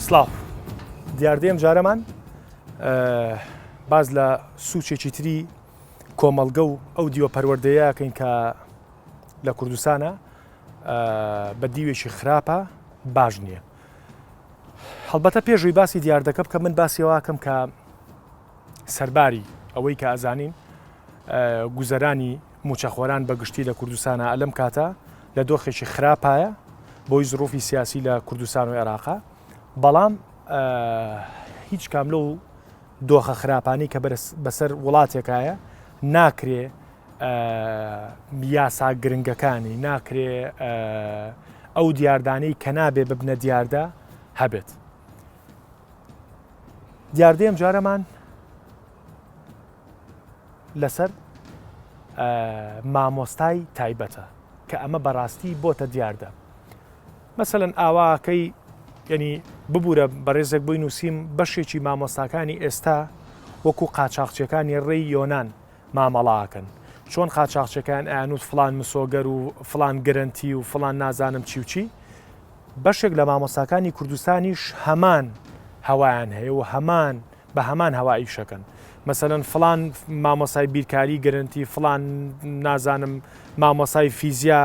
سڵاو دیاردەی ئەم جارەمان باز لە سوچێکی تری کۆمەڵگە و ئەو دیوە پەروەردەیەکەین کە لە کوردستانە بە دیوێکی خراپە باش نییە. هەڵبەتە پێشوی باسی دیاردەکە بکە من باسیەوەکەم کە سەرباری ئەوەی کە ئەزانین گوزەرانی موچەخۆران بە گشتی لە کوردستانە ئەلم کاتە لە دۆخێکی خراپایە بۆی زروفی سیاسی لە کوردستان و عێراقا بەڵام هیچ کام لەو دۆخە خراپانی کە بەسەر وڵاتێکایە ناکرێ یاسا گرنگەکانی ناکرێ ئەو دیاردانەی کە نابێ ببنە دیاردە هەبێت. دیاردەی ئەمجارەمان لەسەر مامۆستای تایبەتە کە ئەمە بەڕاستی بۆتە دیاردە. مەسەلەن ئاواکەی یعنی ببوورە بەڕێزێک بۆی نووسیم بەشێکی مامۆستاکانی ئێستا وەکو قاچاقچیەکانی ڕێی یۆنان مامەڵە ئەکەن چۆن قاچاخچیەکان ئەیانوت فڵان مسۆگەر و فڵان گرەنتی و فڵان نازانم چی و چی بەشێک لە مامۆستاکانی کوردستانیش هەمان هەوایان هەیە و هەمان بە هەمان هەوا ئیشەکەن مەسەلەن فڵان مامۆسای بیرکاری گرنتی فڵان نازانم مامۆسای فیزیا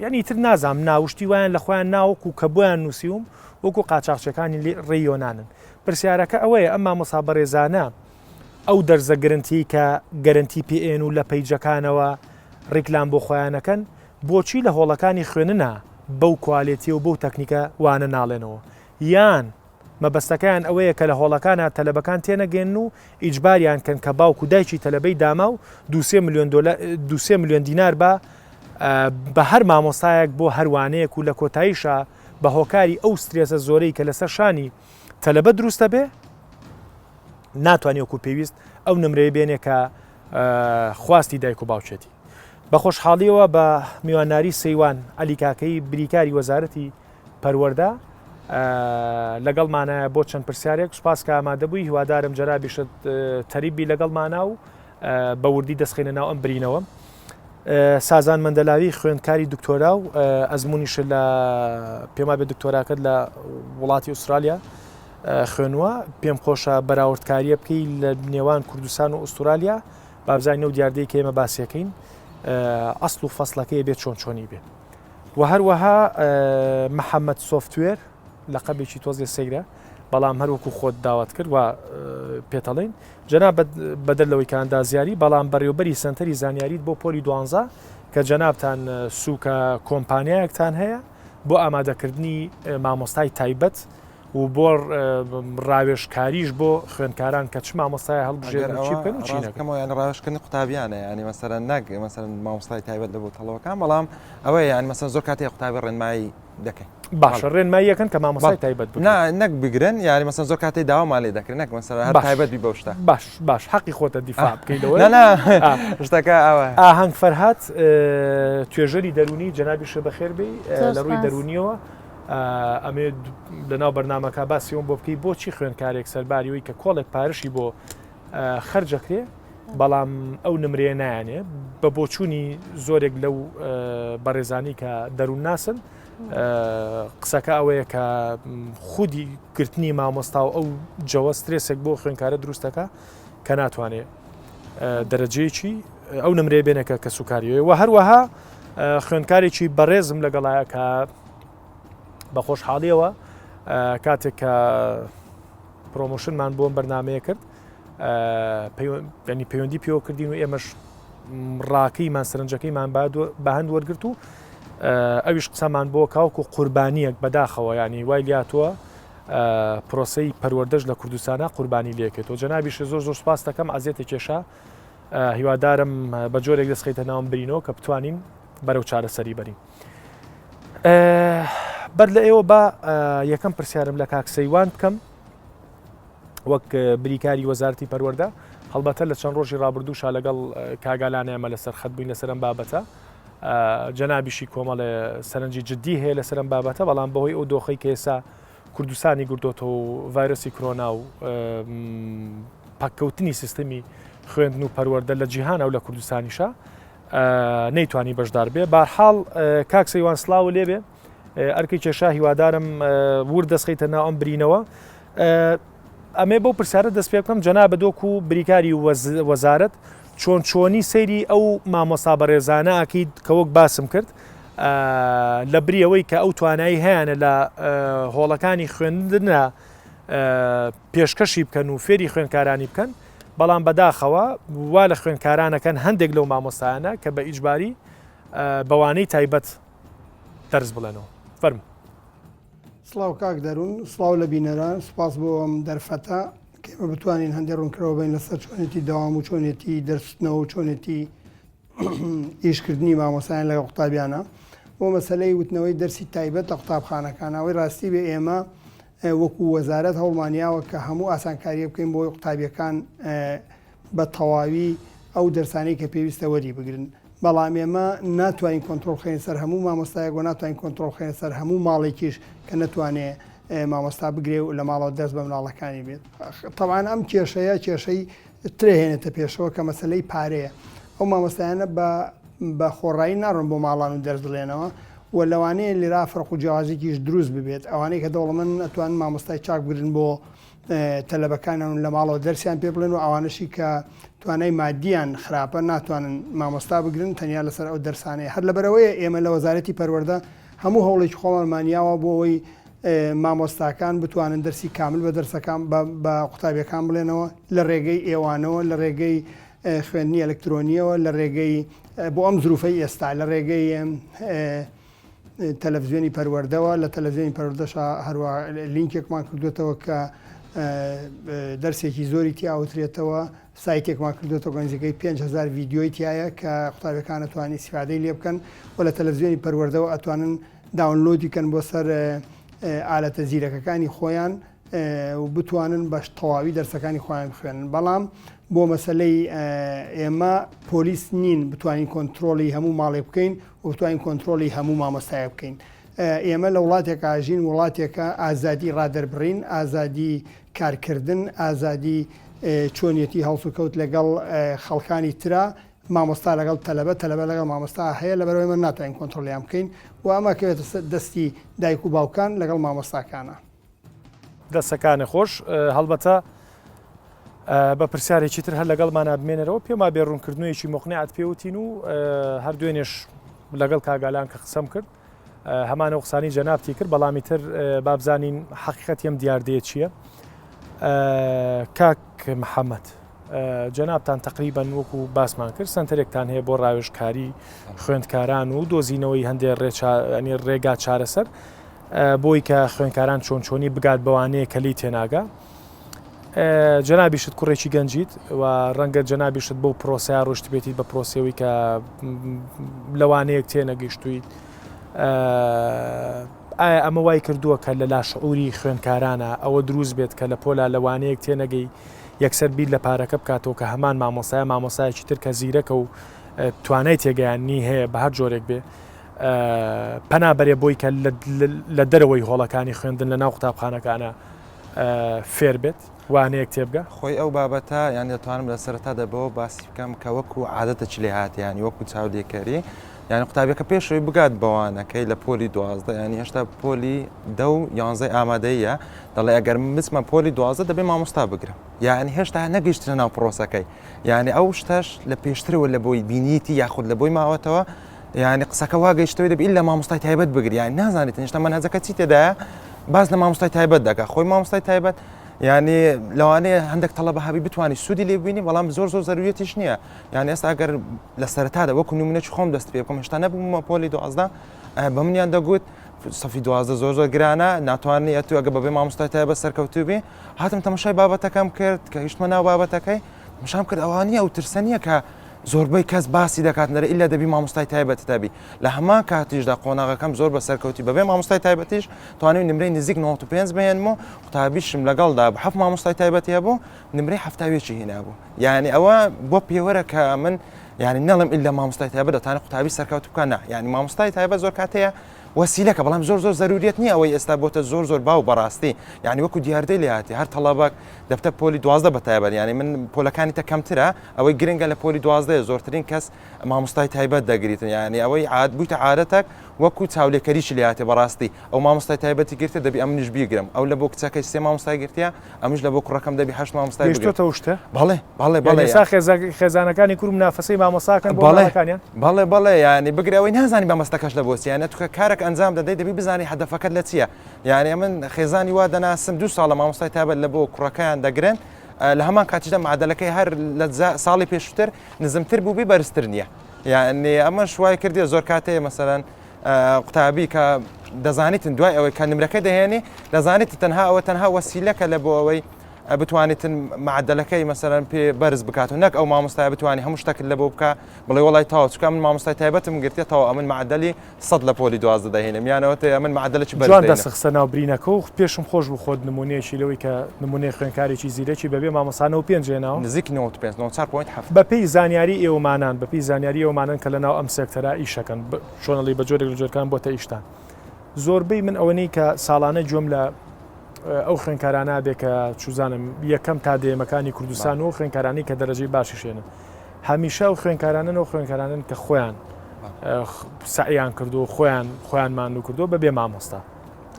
ینی تر نازام ناوشتی وایان لە خۆیان ناوەکو کە بۆیان نووسیوم وەکو قاچاخچەکانی ڕێی یۆنانن پرسیارەکە ئەوەیە ئەم مامۆسا بەڕێزانە ئەو دەرزە گرنتی کە گەرنتی پێئێن و لە پەیجەکانەوە ڕیکلام بۆ خۆیانەکەن بۆچی لە هۆڵەکانی خوێننا بەو کوالێتی و بەو تەکنیکە وانە ناڵێنەوە یان مەبەستەکەیان ئەوەیە کە لە هۆڵەکانا تەلەبەکان تێنەگەیەنن و ئیجباریان کەن کە باوک و دایکی تەلەبەی داماو دوو سێ ملیۆن دۆلا دوو سێ ملیۆن دینار بە بە هەر مامۆستایەک بۆ هەر وانەیەک و لە کۆتاییشا بە هۆکاری ئەو سترێسە زۆرەی کە لەسەر شانی تەلەبە دروست دەبێ ناتوانێ وەکو پێویست ئەو نمرەیە بێنێ کە خواستی دایک و باوکێتی. بە خۆشحاڵیەوە بە میوانداری سەیوان عەلی کاکەیی بریکاری وەزارەتی پەروەردە لەگەڵمانایە بۆ چەند پرسیارێک سوپاس کە ئامادەبووی هیوادارم جەنابیشت تەریب بی لەگەڵمانا و بە وردی دەستخینە ناو ئەم برینەوە. سازان مەندەلاوی خوێندکاری دکتۆرا و ئەزمموونیش لە پێما بێ دکتۆراکەت لە وڵاتی ئوسترالیا خوێنوە پێم خۆشە بەراوردکاریە بکەی لە نێوان کوردستان و ئوسترالیا بابزانین ئەو دیاردەی کە ئێمە باسیەکەین ئەسڵ و فەسڵەکەی بێت چۆن چۆنی بێ و هەروەها محەممەد سۆفتوێر لەقەبێکی تۆزێ سەیرە بەڵام هەروەکو خۆت داوات کرد و پێتەڵین جەنابت بەدەر لەوەی کە ئەندازیاری بەڵام بەڕێوبەری سەنتەری زانیاریت بۆ پۆلی دوانزە کە جەنابتان سوکە کۆمپانیایەکتان هەیە بۆ ئامادەکردنی مامۆستای تایبەت و بۆ ڕاوێژکاریش بۆ خوێندکاران کە چ مامۆستای هەڵبژێرن و چی بکەن و چی نەکەن. ڕاستکەمەوە یانی ڕاوێژکردنی قوتابیانە یانی مەسەلەن نەک مەسەلەن مامۆستای تایبەت لە بۆ تەڵەوەکان بەڵام ئەوەیە یانی مەسەلەن زۆر کاتێ قوتابی ڕێنمایی دەکەین. باشە ڕێنماییەکەن کە مامۆستای تایبەت بگرن. نا نەک بگرن یانی مەسەلەن زۆر کاتێ داوامان لێ دەکرێت نەک مەسەلەن هەر تایبەت بی بەو شتە. باش باش حەقی خۆتە دیفاع بکەی لەوەی. نا نا شتەکە ئاوایە. ئاهەنگ فەرهاد توێژەری دەروونی جەنابیشت بەخێر بێی لە ڕووی دەروونیەوە ئەمەوێت لەناو بەرنامەکە باسی ئەوم بۆ بکەی بۆچی خوێندکارێک سەرباری ئەوەی کە کۆڵێک پارشی بۆ خەرجەکرێ بەڵام ئەو نمرەیە نایانێ بە بۆچوونی زۆرێک لەو بەڕێزانی کە دەروونناسن قسەکە ئەوەیە کە خودی گرتنی مامۆستا و ئەو جەوە سترێسێک بۆ خوێندکارە دروستەکە کە ناتوانێت دەرەجەیەکی ئەو نمرەیە بێنە کە کەسوکاریەوە و هەروەها خوێندکارێکی بەڕێزم لەگەڵایە کە بە خۆشحاڵیەوە کاتێک کە promotion مان بۆم بەرنمەیە کرد ینی پەیوەندی پێوە کردین و ئێمەش ڕاکەیمان سەرنجەکەیمان بە هەند وەرگرت و ئەویش قسەمان بۆ کاوکو قوربانیەک بەداخەوە ینی وای لیاتوە پرۆسەی پەروەردەش لە کوردستانا قوربانی لێکێتەوە جەنابیشت زۆر زۆر سوپاست دەکەم ئەزیەتە کێشا هیوادارم بە جۆرێک دەست خەیتە ناوم برینەوە کە بتوانین بەرەو چارەسەری بەرین بەر لە ئێوە با یەکەم پرسیارم لە کاک سەیوان بکەم وەک بریکاری وەزارتی پەروەردە هەڵبەتە لە چەند ڕۆژی ڕابردووشا لەگەڵ کاگالانە ئێمە لەسەر خەت بووین لەسەر ئەم بابەتە جەنابیشی کۆمەڵێ سەرنجی جددی هەیە لەسەر ئەم بابەتە بەڵام بەهۆی ئەو دۆخەی کە ئێستا کوردستانی گرتۆتەوە و ڤایرۆسی کرۆنا و پەککەوتنی سیستمی خوێندن و پەروەردە لە جیهانە و لە کوردستانیشە نەیتوانی بەشدار بێ بارحاڵ کاک سەیوان سلااو لێبێ. ئەرکی کێشا هیوادارم ورد دەستخەیتە ناو ئەم برینەوە. ئەمێ بەو پرسیارە دەست پێ بکەم جەنابت وەکو بریکاری وەزارەت چۆن چۆنی سەیری ئەو مامۆستا بەڕێزانە ئەکەیت کە وەک باسم کرد لە بری ئەوەی کە ئەو توانایی هەیانە لە هۆڵەکانی خوێندنە پێشکەشی بکەن و فێری خوێندکارانی بکەن بەڵام بەداخەوە وا لە خوێندکارانەکەن هەندێک لەو مامۆستایانە کە بە ئیجباری بەوانەی تایبەت دەرس بڵێنەوە فەرموو. سڵاو کاک دەروون، سڵاو لە بینەران، سوپاس بۆ ئەم دەرفەتە کە ئێمە بتوانین هەندێ ڕوونکردنەوە بەین لەسەر چۆنێتی دەوام و چۆنێتی دەرسوتنەوە و چۆنێتی ئیشکردنی مامۆستایان لەگەڵ قوتابیانە. بۆ مەسەلەی وتنەوەی دەرسی تایبەت لە قوتابخانەکان، ئەوەی ڕاستی بێ ئێمە وەکو وەزارەت هەوڵمان یاوە کە هەموو ئاسانکارییە بکەین بۆ قوتابیەکان بە تەواوی ئەو دەرسانەی کە پێویستە وەری بگرن، بەڵام ئێمە ناتوانین کۆنترۆڵ بخەینە سەر هەموو مامۆستایەک و ناتوانین کۆنترۆڵ بخەینە سەر هەموو ماڵێکیش کە نەتوانێ مامۆستا بگرێ و لە ماڵەوە دەرس بە مناڵەکانی بێت. تەبعەن ئەم کێشەیە کێشەی ترێ هێنێتە پێشەوە کە مەسەلەی پارەیە. ئەو مامۆستایانە بە بە خۆڕایی ناڕۆن بۆ ماڵان و دەرس بڵێنەوە و لەوانەیە لێرا فەرق و جیاوازیەکیش دروست ببێت. ئەوانەی کە دەوڵەمەندن ئەتوانن مامۆستای چاک بگرن بۆ تەلەبەکانیان لە ماڵەوە دەرسیان پێ بڵێن و ئەوانەشی کە توانای مادیان خراپە ناتوانن مامۆستا بگرن تەنیا لەسەر ئەو دەرسانەیە هەر لەبەرەوەیە ئێمە لە وەزارەتی پەروەردە هەموو هەوڵێکی خۆمانمان یاوە بۆ ئەوەی مامۆستاکان بتوانن دەرسی کامل بە دەرسەکان بە قوتابیەکان بڵێنەوە لە ڕێگەی ئێوانەوە لە ڕێگەی خوێندنی ئەلکترۆنیەوە لە ڕێگەی بۆ ئەم زروفەی ئێستا لە ڕێگەی تەلەفزیۆنی پەروەردەوە، لە تەلەفزیۆنی پەروەردەشا هەروا لینکێکمان کردوێتەوە کە دەرسێکی زۆری تیا وترێتەوە، سایتێکمان کردوێتەوە کە نزیکەی 5000 ڤیدیۆی تایە کە قوتابیەکان ئەتوانن ئیسیفادەی لێ بکەن و لە تەلەفزیۆنی پەروەردەوە ئەتوانن download ی کەن بۆ سەر ئالەتە زیرەکەکانی خۆیان و بتوانن بە تەواوی دەرسەکانی خۆیان بخوێنن بەڵام بۆ مەسەلەی ئێمە پۆلیس نین بتوانین کۆنتترۆلی هەموو ماڵێک بکەین و بتوانین کۆنتترۆلی هەموو مامۆستایە بکەین ئێمە لە وڵاتێک ئاژین وڵاتێکە ئازادی ڕادەربڕین ئازادی کارکردن ئازادی چۆنیەتی هەڵسوکەوت لەگەڵ خەڵکانی ترا مامۆستا لەگەڵ تەلەبە تەلەبە لەگەڵ مامۆستا هەیە لەبەرئەوەی ئێمە ناتوانین کۆنترۆلیان بکەین و ئەمە کەوێتە دەستی دایک و باوکان لەگەڵ مامۆستاکانە. دەستەکانت خۆش هەڵبەتە بە پرسیارێکی تر هەر لەگەڵمانە بمێنەرەوە پێم وابێ ڕوونکردنەوەیەکی مقنعت پێوتین و هەر دوێنێش لەگەڵ کاگالان کە قسەم کرد هەمان ئەو قسانەی جەنابتی کرد بەڵامی تر بابزانین حەقیقەتی ئەم دیاردەیە چییە کاک محەممەد جەنابتان تقریبان وەکو باسمان کرد سنتەرێکتان هەیە بۆ ڕاوێژکاری خوێندکاران و دۆزینەوەی هەندێک ڕێچانی ڕێگا چارەسەر بۆی کە خوێندکاران چۆن چۆنی بگات بەوانەیە کە لی تێناگا جەنابیشت کوڕێکی گەنجیت و ڕەنگە جەنابیشت بەو پرۆسەیە ڕۆشتبێتیت بە پرۆسەوەی کە لەوانەیەک تێنەگەیشتوویت ئایا ئەمە وای کردووە کە لە لاشعوری خوێندکارانە ئەوە دروست بێت کە لە پۆلا لەوانەیەک تێنەگەی یەکسەر بیر لە پارەکە بکاتەوە کە هەمان مامۆستایە مامۆستایەکی تر کە زیرەکە و توانای تێگەیاندنی هەیە بە هەر جۆرێک بێ پەنا بەرێ بۆی کە لە دەرەوەی هۆڵەکانی خوێندن لە ناو قوتابخانەکانە فێر بێت وانەیەک تێبگا؟ خۆی ئەو بابەتە یان دەتوانم لە سەرەتادا بەوە باسی بکەم کە وەکو عادەتە چ لێ هاتیە یانی وەکو چاودێکەری یانی قوتابیەکە پێشەوەی بگات بەوانەکەی لە پۆلی 12 ینی هێشتا پۆلی دە و یانزەی ئامادەیە دەڵێ ئەگەر بچمە پۆلی 12 دەبێ مامۆستا بگرم یعنی هێشتا نەگەیشتنە ناو پرۆسەکەی یعنی ئەو شتەش لە پێشترەوە لە بۆی بینیتی یاخود لە بۆی ماوەتەوە یعنی قسەکە وا گەیشتەوەی دەبی ئیلا مامۆستای تایبەت بگری یعنی نازانێت هێشتا مەنهەجەکە چی تێدایە باس لە مامۆستای تایبەت دەکات خۆی مامۆستای تایبەت یعنی لەوانەیە هەندێک تەڵەبە هەبی بتوانانی سوودی لێ ببینی بەڵام زۆر زۆر زەروریەتیش نییە یعنی ئێستا ئەگەر لە سەرەتادا وەکو نمونەی خۆم دەست پێ بکەم هێشتا نەبوومە پۆلی 12 بە منیان دەگوت سەفی 12 زۆر زۆر گرانە ناتوانانی ئەتو ئەگە بەبێ مامۆستای تایبەت سەرکەوتوو بی هاتم تەماشای بابەتەکەم کرد کە هیشتمە ناو بابەتەکەی تەماشام کرد ئەوە نییە ئەو ترسە نییە کە زۆربەی کەس باسی دەکات نەرە ئیلا دەبی مامۆستای تایبەتت هەبی لە هەمان کاتیشدا قۆناغەکەم زۆر بە سەرکەوتی بەبێ مامۆستای تایبەتیش توانیم نمرەی نزیک 95 بهێنم و قوتابیشم لەگەڵدا بوو حەفت مامۆستای تایبەتی هەبوو نمرەی 71 هینابوو یعنی ئەوە بۆ پێوەرە کە من یعنی نەڵم ئیلا مامۆستای تایبەت دەتوانێت قوتابی سەرکەوتوو بکات نا یعنی مامۆستای تایبەت زۆر کاتەیە وەسیلەکە بەڵام زۆر زۆر زەروریەت نییە ئەوەی ئێستا بۆتە زۆر زۆر باو بەڕاستی یعنی وەکو دیاردەی لێهاتی هەر تەڵەبەک دەبتە پۆلی 12 بە تایبەت یعنی من پۆلەکانی تە کەمترە ئەوەی گرنگە لە پۆلی دوازدەیە زۆرترین کەس مامۆستای تایبەت دەگریتن یعنی ئەوەی عاد بوویتە عادەتەک وەکو چاولێکەریی لێهاتێ بەڕاستی ئەو مامۆستای تایبەتی گرتە دەبی ئەمنیش بیگرم ئەو لە بۆ کچەکەی سێ مامۆستای گرتیە ئەمنیش لە بۆ کوڕەکەم دەبی هەشت مامۆستای بگرم. گەیشتۆتە ئەو شتە؟ بەڵێ بەڵێ یانی بەڵێ ئێستا خێزا خێزانەکانی کورد منافەسەی مامۆستاکەن بۆ بەڵێ منداڵەکانیان؟ بەڵێ بەڵێ یانی بگرە ئەوەی نازانی مامۆستاکەش لە بۆ چیە یانی تۆ کە کارێک ئەنجام دەدەی دەبی بزانی هەدەفەکەت لە چیە یانی ئەمن خێزانی وا دەناسم دوو ساڵە مامۆستای تایبەت لە بۆ کوڕەکەیان دەگرن لە هەمان کاتیشدا معدەلەکەی هەر لە ساڵی پێشووتر نزمتر بووبی بەرزتر نییە یعنی ئەمەش وای کردیە زۆر کاتەیە مەسەلەن قوتابی کە دەزانیتن دوای ئەوەی کە نمرەکە دەهێنی دەزانیت تەنها ئەوە تەنها وەسیلەکە لە بۆ ئەوەی بتوانیتن معدلەکەی مەسەرەن پێ بەرز بکات و نەک ئەو مامۆستای بتوانانی هەموو شتەکرد لە بۆ بکە بڵێ وڵی تاو چکە من مامۆستای تایبەتم گرتێ تەوا ئەمن معدلی سەد لە پۆلی 12 دەهێنم یانەوە تێ ئەمن معدلێکی بەرز جوان دەهێنم. دەست خستە ناو برینەکە و پێشم خۆش بوو خۆت نمونەیەکی لەوەی کە نمونەی خوێندکارێکی زیرەکی بەبێ مامۆستا 95 هێناوە. نزیک 95 94 point حەفت. بەپێی زانیاری ئێوەمانان بەپێی زانیاری ئێوەمانان کە لەناو ئەم سێکتەرا ئیشەکەن چۆن ئەڵێی بە جۆرێک لە جۆرەکان بۆتە ئیشتان زۆربەی من ئەوەنەی کە ساڵانە گوێم لە ئەو خوێندکارانە بێ کە چوزانم یەکەم تا دەیەمەکانی کوردستان و خوێندکارانی کە دەرەجەی باشیش هێنن هەمیشە ئەو خوێندکارانەن ئەو خوێندکارانن کە خۆیان سەعیان کردو خۆیان خۆیان ماندوو کردو بەبێ مامۆستا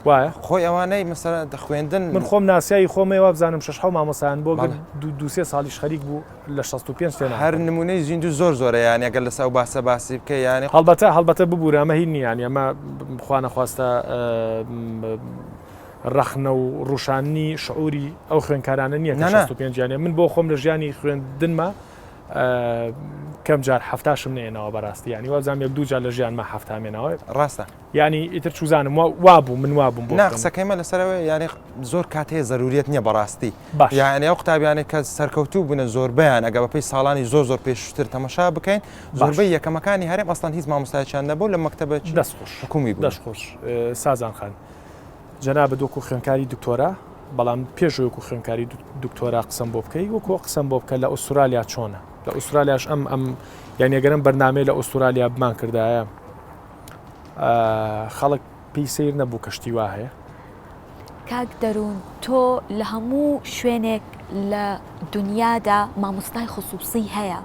وایە خۆی ئەوانەی مەسەلەن دەخوێندن من خۆم ناسیایی خۆمەیە وابزانم شەش حەو مامۆستایان بۆ گرت دوو سێ ساڵیش خەریک بوو لە 65 تێ هەر نمونەی زیندوو زۆر زۆرە یانی ئەگەر لەسەر ئەو باسە باسی بکەی یانی هەڵبەتە هەڵبەتە ببورە ئەمە هین نییە یانی ئەمە خوا نەخواستە ڕەخنە و ڕوشاننی شعوری ئەو خوێندکارانە نییە کە 65 یانە من بۆ خۆم لە ژیانی خوێندنمە کەم جار هەفتاشم نێناوە بەڕاستی ینی وازام یەک دوو جار لە ژیانمە هەفتامێناوە ڕاستە یانی ئیتر چوزانم وا وابوو من وابووم بۆ نا قسەکەی مە لەسەرەوە یانی زۆر کات هەیە زەروریەت نییە بەڕاستی باش یعنی ئەو قوتابیانەی کە سەرکەوتوو بوونە زۆربەیان ئەگە بەپێی ساڵانی زۆر زۆر پێشتر تەمەشا بکەین زۆربەی یەکەمەکانی هەرێم ئەسڵەن هیچ مامۆستایەکیان نەبوو لە مەکتەبەکی دەست خۆش حکومی بوون دەست خۆش سازان خان جەنابت وەکو خوێندکاری دکتۆرا بەڵام پێش وەکو خوێندکاری دکتۆرا قسەم بۆ بکەی وەکو قسەم بۆ بکە لە ئوسترالیا چۆنە لە ئوسترالیاش ئەم ئەم یان ئەگەرم بەرنامەی لە ئوسترالیا بمان کردایە خەڵک پێی سەیر نەبوو کە شتی وا هەیە؟ کاک دەروون تۆ لە هەموو شوێنێک لە دونیادا مامۆستای خسوسی هەیە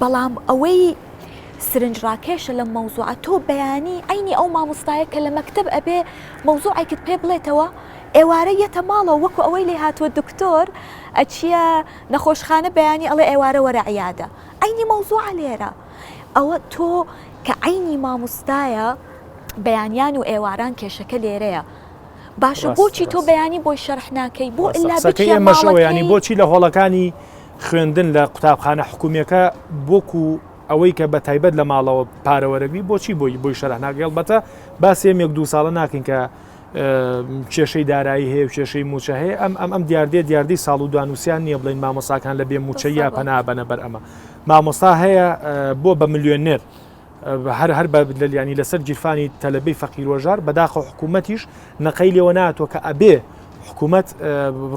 بەڵام ئەوەی سرنجڕاکێشە لەم مەوزوعە تۆ بەیانی عەینی ئەو مامۆستایە کە لە مەکتەب ئەبێ مەوزوعێکت پێ بڵێتەوە ئێوارە یەتە ماڵەوە وەکو ئەوەی لێ هاتووە دکتۆر ئەچیە نەخۆشخانە بەیانی ئەڵێ ئێوارە وەرە عیادە عەینی مەوزوعە لێرە ئەوە تۆ کە عەینی ماموستایە بەیانیان و ئێواران کێشەکە لێرەیە باشە بۆچی تۆ بەیانی بۆی شەرح ناکەی بۆ ئللا بچیە ماڵەکەی بۆچی لە هۆڵەکانی خوێندن لە قوتابخانە حکومیەکە بۆکو ئەوەی کە بە تایبەت لە ماڵەوە پارە وەرەگری بۆچی بۆی بۆی شەرح ناکەی هەڵبەتە باسی ئەم یەک دوو ساڵە ناکەین کە کێشەی دارایی هەیە و کێشەی موچە هەیە ئەم ئەم ئەم دیاردەیە دیاردەی ساڵ و دوانووسیان نییە بڵین مامۆساکان لە بێ موچەیە پەنا بەنە بەر ئەمە مامۆستا هەیە بۆ بە ملیۆنێر هەر هەر بە لەلیانی لەسەر گیرفانی تەلەبەی فەقیرۆژار بەداخە حکوومەتیش نەقەی لێوە ناتوە کە ئەبێ حکوومەت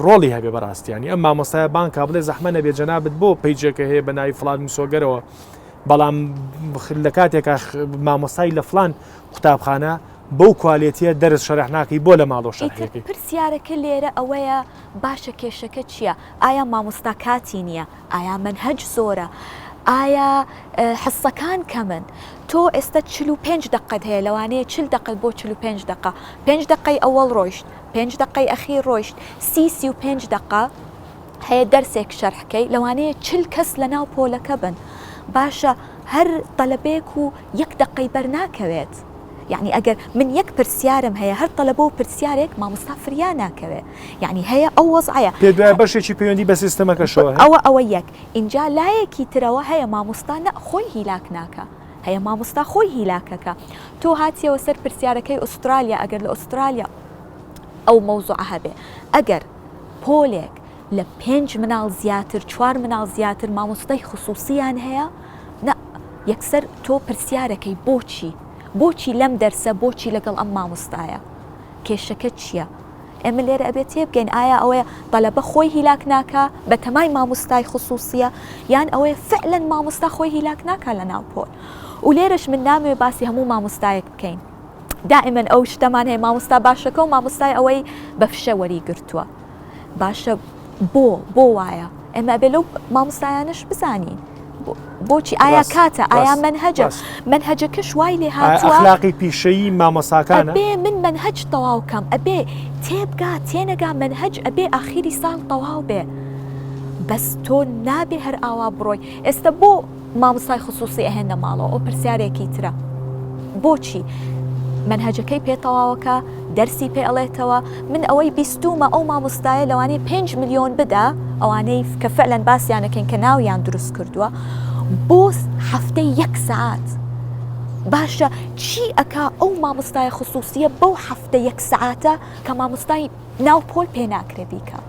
ڕۆڵی هەبێ بەڕاستیانی ئەم مامۆستای بانکا بڵێ زەحمە نەبێ جەنابت بۆ پەیجێکە هەیە بە ناوی فلان مسۆگەرەوە بەڵام لە کاتێکا مامۆستای لە فلان قوتابخانە بەو کوالێتیە دەرس شەرح ناکەی بۆ لە ماڵەوە شەرحی ئیتر ئەکەی؟ پرسیارەکە لێرە ئەوەیە باشە کێشەکە چیە؟ ئایا مامۆستا کاتی نیە؟ ئایا مەنهەج زۆرە؟ ئایا حسەکان کەمن؟ تۆ ئێستا 45 دەقەت هەیە لەوانەیە 40 دەقەت بۆ 45 دەقە پێنج دەقەی ئەوەڵ ڕۆیشت پێنج دەقەی ئەخیر ڕۆیشت سی 35 دەقە هەیە دەرسێک شەرحکەی لەوانەیە 40 کەس لەناو پۆلەکە بن باشە هەر تەلەبەیەک و یەک دەقەی بەر ناکەوێت یەعنی ئەگەر من یەک پرسیارم هەیە هەر تەلەبە و پرسیارێک مامۆستا فریا ناکەوێ یەعنی هەیە ئەو وەزعەیە. پێت وایە بەشێکی پەیوەندی بە سیستەمەکەشەوە هەیە؟ ئەوە ئەوە یەک ئینجا لایەکی ترەوە هەیە مامۆستا نە خۆی هیلاک ناکا هەیە مامۆستا خۆی هیلاکەکا تۆ هاتیەوە سەر پرسیارەکەی ئوسترالیا ئەگەر لە ئوسترالیا ئەو مەوزوعە هەبێ ئەگەر پۆلێک لە پێنج مناڵ زیاتر چوار مناڵ زیاتر مامۆستای خسوسیان هەیە نا یەکسەر تۆ پرسیارەکەی بۆچی بۆچی لەم دەرسە بۆچی لەگەڵ ئەم مامۆستایە کێشەکە چییە؟ ئێمە لێرە ئەبێت تێبگەین ئایا ئەوەیە تەلەبە خۆی هیلاک ناکا بە تەمای مامۆستای خسوسیە یان ئەوەیە فعلەن مامۆستا خۆی هیلاک ناکا لە ناو پۆل و لێرەش من نامەوێ باسی هەموو مامۆستایەک بکەین دائما ئەو شتەمان هەیە مامۆستا باشەکە و مامۆستای ئەوەی بە فشە وەری گرتووە باشە بۆ بۆ وایە ئێمە ئەبێ لەو مامۆستایانەش بزانین. بۆچی ئایا کاتە ئایا مەنهەجە مەنهەجەکەش وای لێ هاتووە ئەخلاقی پیشەیی مامۆستاکانە ئەبێ من مەنهەج تەواو کەم ئەبێ تێبگا تێنەگا مەنهەج ئەبێ ئاخیری ساڵ تەواو بێ بەس تۆ نابێ هەر ئاوا بڕۆی ئێستا بۆ مامۆستای خسوسی ئەهێنە ماڵەوە ئەو پرسیارێکی ترە بۆچی مەنهەجەکەی پێ تەواوەکە دەرسی پێ ئەڵێتەوە من ئەوەی بیستومە ئەو مامۆستایە لەوانەیە 5 ملیۆن بدا ئەوانەی کە فعلەن باسیانەکەین کە ناویان دروست کردووە بۆ هەفتەی یەک سەعات باشە چی ئەکا ئەو مامۆستایە خسوسیە بەو هەفتە یەک سەعاتە کە مامۆستای ناو پۆل پێ ناکرێ بیکا.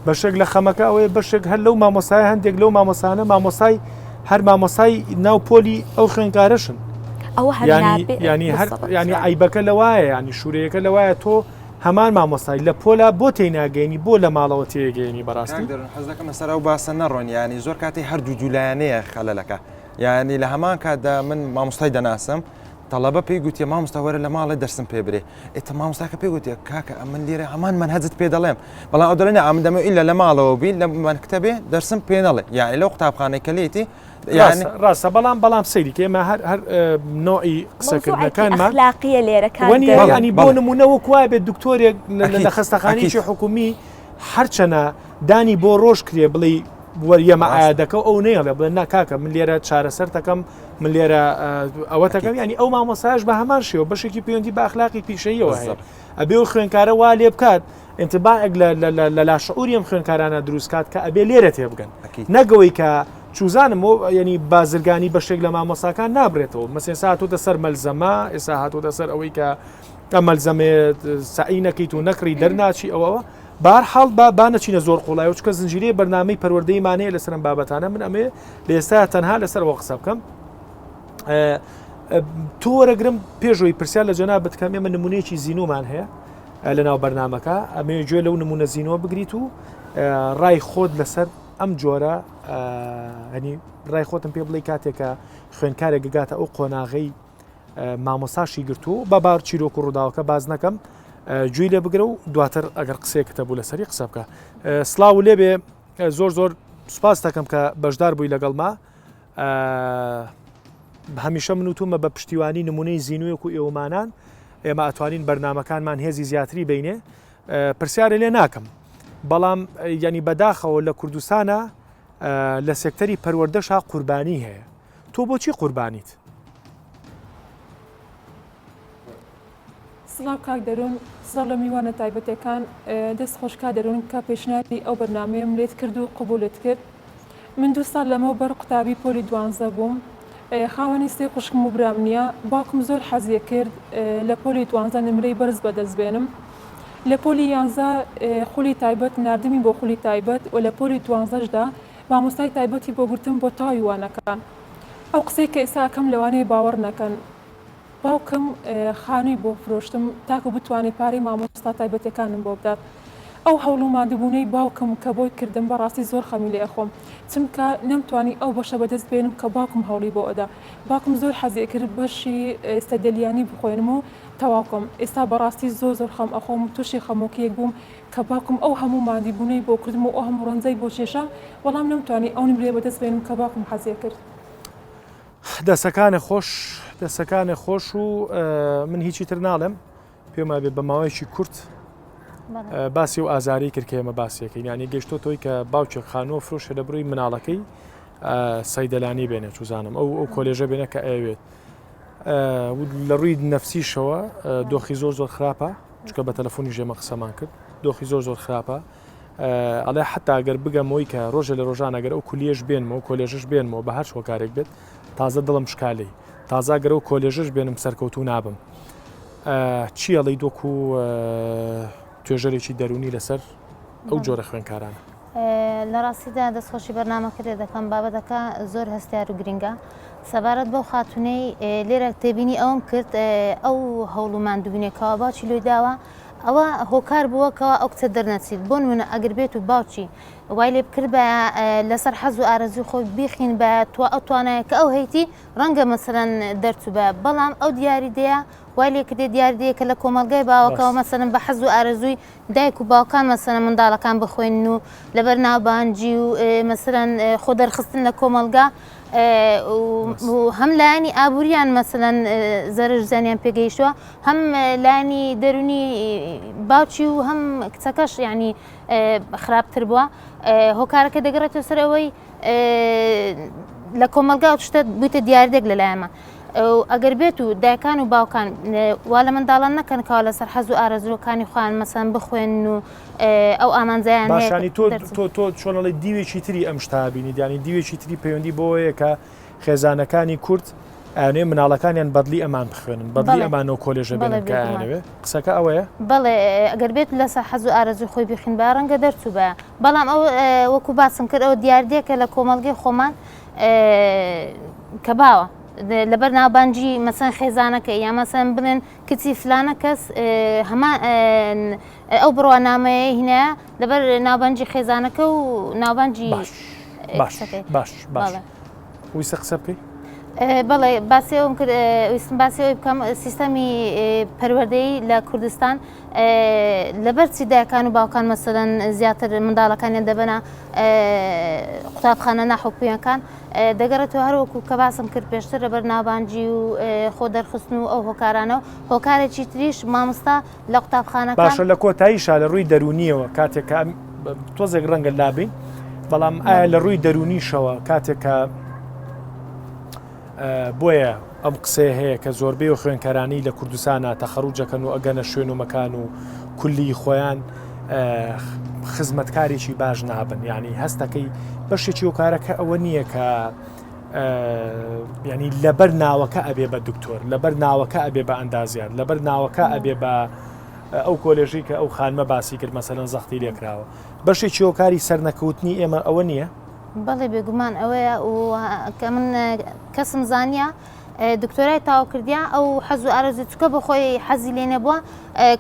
بەشێک لە خەمەکە ئەوەیە بەشێک هەر لەو مامۆستایە هەندێک لەو مامۆستانە مامۆستای هەر مامۆستای ناو پۆلی ئەو خوێندکارەشن. ئەوە هەر یانی نابێ یانی هەر بالضبط. یانی عەیبەکە لەوایە یانی شوورەیەکە لەوایە تۆ هەمان مامۆستای لە پۆلا بۆ تێیناگەینی بۆ لە ماڵەوە تێگەینی بەڕاستی؟ کاک دەروون حەز دەکەم لەسەر ئەو باسە نەڕۆین یانی زۆر کاتی هەردوو دوولایەنەیە خەلەلەکە یانی لە هەمان کاتدا من مامۆستای دەناسم تەڵەبە پێی گوتیە مامۆستا وەرە لە ماڵێ دەرسم پێ برێ ئێتە مامۆستاکە پێی گوتیە کاکە ئەمن لێرە هەمان مەنهەجت پێ دەڵێم بەڵام ئەو دەڵێ نا ئەمن دەمەوێ ئیلا لە ماڵەوە بی لە مەکتەبێ دەرسم پێ نەڵێ یانی لەو قوتابخانەی کە لێیتی یانی ڕاستە بەڵام بەڵام سەیری کە ئێمە هەر هەر نوعی قسەکردنەکانمان ئەخلاقیە لێرە کاک وەنیە دەروون. ینی بۆ نمونە وەک وایە بێت دکتۆرێک لە ئەکید، لە خەستەخانەیەکی ئەکید. حکومی هەرچەنە دانی بۆ ڕۆژ کرێ بڵێی وەریەمە ڕاستە. ئایادەکە و ئەو نەیەڵێ بڵێ نا کاکە من لێرە چارەسەرتەکەم من لێرە ئەوە تەکەم ینی ئەو مامۆساش بە هەمان شێوە بەشێکی پەیوەندی بە ئەخلاقی پیشەیەوە هەیە ئەبێ و خوێنکارە وا لێ بکات انتباعێک لە لاشعوری ئەم خوێنکارانە دروست کات کە ئەبێ لێرە تێبگەن نەگەوەی کە چوزانم ینی بازرگانی بەشێک لە مامۆساکان نابرێتەوە مەسێسا هاتۆتە سەر مەلزەمە ئێسا هاتۆتە سەر ئەوەی کە ئەم مەلزەمەیە سەعی نەکەیت و نەکڕی دەرناچی ئەوەوە بار حاڵ با با نەچینە زۆر قوڵایەوە چکە زنجیرەی بەرنامەی پەروەردەیمانەیە لەسەر ئەم بابەتانە من ئەمێ لە ئێستا تەنها لەسەر ئەوە قسە بکەم تۆ وەرەگرم پێشەوەی پرسیار لە جەناب بتکەم ئێمە نمونەیەکی زینومان هەیە لە ناو بەرنمەکە ئەمێ گوێ لەو نمونە زینوە بگریت و ڕای خۆت لەسەر ئەم جۆرە هەنی ڕای خۆتم پێ بڵێ کاتێکە خوێنکارێک گەگاتە ئەو قۆناغەی مامۆستاشی گرتووە بە بار چیرۆک و ڕووداوەکە باز نەکەم گوێی لێ بگرە و دواتر ئەگەر قسەیەکت هەبوو لەسەری قسە بکە سلااو لێبێ زۆر زۆر سوپاس دەکەم کە بەشدار بووی لەگەڵما هەمیشە من وتومە بە پشتیوانی نمونەی زیینوەک و ئێوەمانان ئێمە ئەتوانین بەرنمەکانمان هێزی زیاتری بینێ پرسیارە لێ ناکەم بەڵام ینی بەداخەوە لە کوردستانە لە سێکتەری پەروەردەشا قوربانی هەیە تۆ بۆچی قوربانیت؟ سڵاو کاک دەروون سڵاو لە میوانە تایبەتەکان دەست خۆش کا دەروون کە پێشنیاری ئەو بەرنامەیەم لێت کرد و قبوڵت کرد من دوو ساڵ لەمەو بەر قوتابی پۆلی دوانزە بووم خاوەنی سێ خوشکم و برام نییە باوکم زۆر حەزی کرد لە پۆلی دوانزە نمرەی بەرز بەدەست بێنم لە پۆلی یانزە خولی تایبەت ناردمی بۆ خولی تایبەت و لە پۆلی دوانزەشدا مامۆستای تایبەتی بۆ گرتم بۆ تەواوی وانەکان ئەو قسەی کە ئێستا ئەکەم لەوانەیە باوەڕ نەکەن باوکم خانووی بۆ فرۆشتم تاکو بتوانێت پارەی مامۆستا تایبەتەکانم بۆ بدات ئەو هەوڵ و ماندووبوونەی باوکم کە بۆی کردم بەڕاستی زۆر خەمی لێ ئەخۆم چونکە نەمتوانی ئەو بەشە بەدەست بێنم کە باوکم هەوڵی بۆ ئەدا باوکم زۆر حەزی ئەکرد بەشی سەدەلیانی بخوێنم و تەواو کەم ئێستا بەڕاستی زۆر زۆر خەم ئەخۆم و تووشی خەمۆکییەک بووم کە باوکم ئەو هەموو ماندیبوونەی بۆ کردم و ئەو هەموو ڕەنجەی بۆ کێشام بەڵام نەمتوانی ئەو نمرەیە بەدەست بێنم کە باوکم حەزی ئەکرد. دەسەکانێ خۆش دەسەکانێ خۆش و من هیچی تر ناڵێم پێم وابێ بە ماوەیەکی کورت باسی و ئازاری کرد کە ئێمە باسیەکەین ینی گەشتۆ تۆی کە باوکێک خانووە فرۆشە لە بروی مناڵەکەی سەیدەلانی بێنێ چوزانم ئەو ئەو کۆلێژە بێنە کە ئەوێت لە ڕووی نەفسیشەوە دۆخی زۆر زۆر خراپە چکە بە تەلەفۆنی ژێمە قسەمان کرد دۆخی زۆر زۆر خراپە ئەڵێ حتا گەر بگەمەوەی کە ڕۆژە لە ڕۆژان ئەگەر ئەو کولیەش بێنمەوە کۆلێژش بێنمەوە بە هەر هۆکارێک بێت تازە دڵم شکالی تازە گەرە و کۆلێژش بێنم سەرکەوتو نابم چی ئەڵی دۆکو توێژەرێکی دەرونی لەسەر ئەو جۆرە خوێنکارانە لە ڕاستیدا دەستخۆشی بەرنامەکە لێ دەکەم بابەتەکە زۆر هەستیار و گرنگە سەبارەت بەو خاتونەی لێرە تێبینی ئەوم کرد ئەو هەوڵ و ماندووبوونێکەوە باوکی لۆی داوە ئەوە هۆکار بووە کەوا ئەو کچە دەرنەچیت بۆ نمونە ئەگەر بێت و باوکی. وای لێ بکردبایە لەسەر حەز و ئارەزوی خۆی بیخینبایە توا ئەو توانایە کە ئەو هەیتی ڕەنگە مەسەلەن دەرچوبایە بەڵام ئەو دیاریدەیە وای لێ کردێ دیاردەیە کە لە کۆمەڵگای باوەکەوە مەسەلەن بە حەز و ئارەزووی دایک و باوکان مەسەلەن منداڵەکان بخوێنن و لەبەر ناوبانجی و مەسەلەن خۆ دەرخستن لە کۆمەڵگا و هەم لایەنی ئابووریان مەسەلەن زەرەر زیانیان پێگەیشتووە هەم لایەنی دەرونی باوکی و هەم کچەکەش یعنی خراپتر بووە هۆکارەکە دەگەڕێتەوە سەر ئەوەی لە کۆمەڵگا ئەو شتە بوویتە دیاردێک لەلایەنمان ئەگەر بێت و دایکان و باوکان وا لە منداڵان نەکەن کەوا لەسەر حەز و ئارەزووەکانی خۆیان مەسەن بخوێن و ئەو ئامانجیان باشانی تۆ تۆ تۆ چۆنەڵی دیوێکی تری ئەم شتا بینی دیانی دیوێکی تری پەیوەندی بۆیە کە خێزانەکانی کورد ئەیانەوێ مناڵەکانیان بەدڵی ئەمان بخوێنن بەدڵی ئەمانەوە کۆلێژە بێنن کە ئەیانەوێ قسەکە ئەوەیە؟ بەڵێ ئەگەر بێت لەسەر حەز و ئارەزووی خۆی بیخینبا ڕەنگە دەرچووبایە بەڵام ئەو وەکو باسم کرد ئەوە دیاردەیەکە لە کۆمەڵگەی خۆمان کە باوە لەبەر ناوبانگی مەسەن خێزانەکە یا مەسەن بڵێن کچی فلانە کەس هەمان ئەو بڕوانامەیە هینایە لەبەر ناوبانگی خێزانەکە و ناوبانگی باش باش باش باش ویستە قسە بکەی؟ بەڵێ باسی ئەوم کرد ویستم باسی ئەوەی بکەم سیستەمی پەروەردەیی لە کوردستان لەبەر چی دایکان و باوکان مەسەلەن زیاتر منداڵەکانیان دەبەنە قوتابخانە ناحکومیەکان دەگەڕێتەوە هەروەکو کە باسم کرد پێشتر لەبەر ناوبانگی و خۆ دەرخستن و ئەو هۆکارانە و هۆکارێکی تریش مامۆستا لە قوتابخانەکان. باشە لە کۆتاییشا لە ڕووی دەروونیەوە کاتێک کە تۆزێک ڕەنگە لابین بەڵام ئایا لە ڕووی دەروونیشەوە کاتێک کە بۆیە ئەم قسەیە هەیە کە زۆربەی و خوێنکارانی لە کوردستانە تەخەڕوجەکەن و ئەگەنە شوێن و مەکان و کولی خۆیان خزمەتکارێکی باش نابن یعنی هەستەکەی بەشێکی وکارەکە ئەوە نییە کە یعنی لەبەر ناوەکە ئەبێ بە دکتۆر لەبەر ناوەکە ئەبێ بە ئەندازیار لەبەر ناوەکە ئەبێ بە ئەو کۆلێژی کە ئەو خانمە باسی کرد مەسەلەن زەختی لێکراوە بەشێکی هۆکاری سەرنەکەوتنی ئێمە ئەوە نییە؟ بەڵێ بێگومان ئەوەیە و کە من کەسم زانیە دکتۆرای تاو کردیا ئەو حەز و ئارەزوی چکە بە خۆی حەزی لێ نەبووە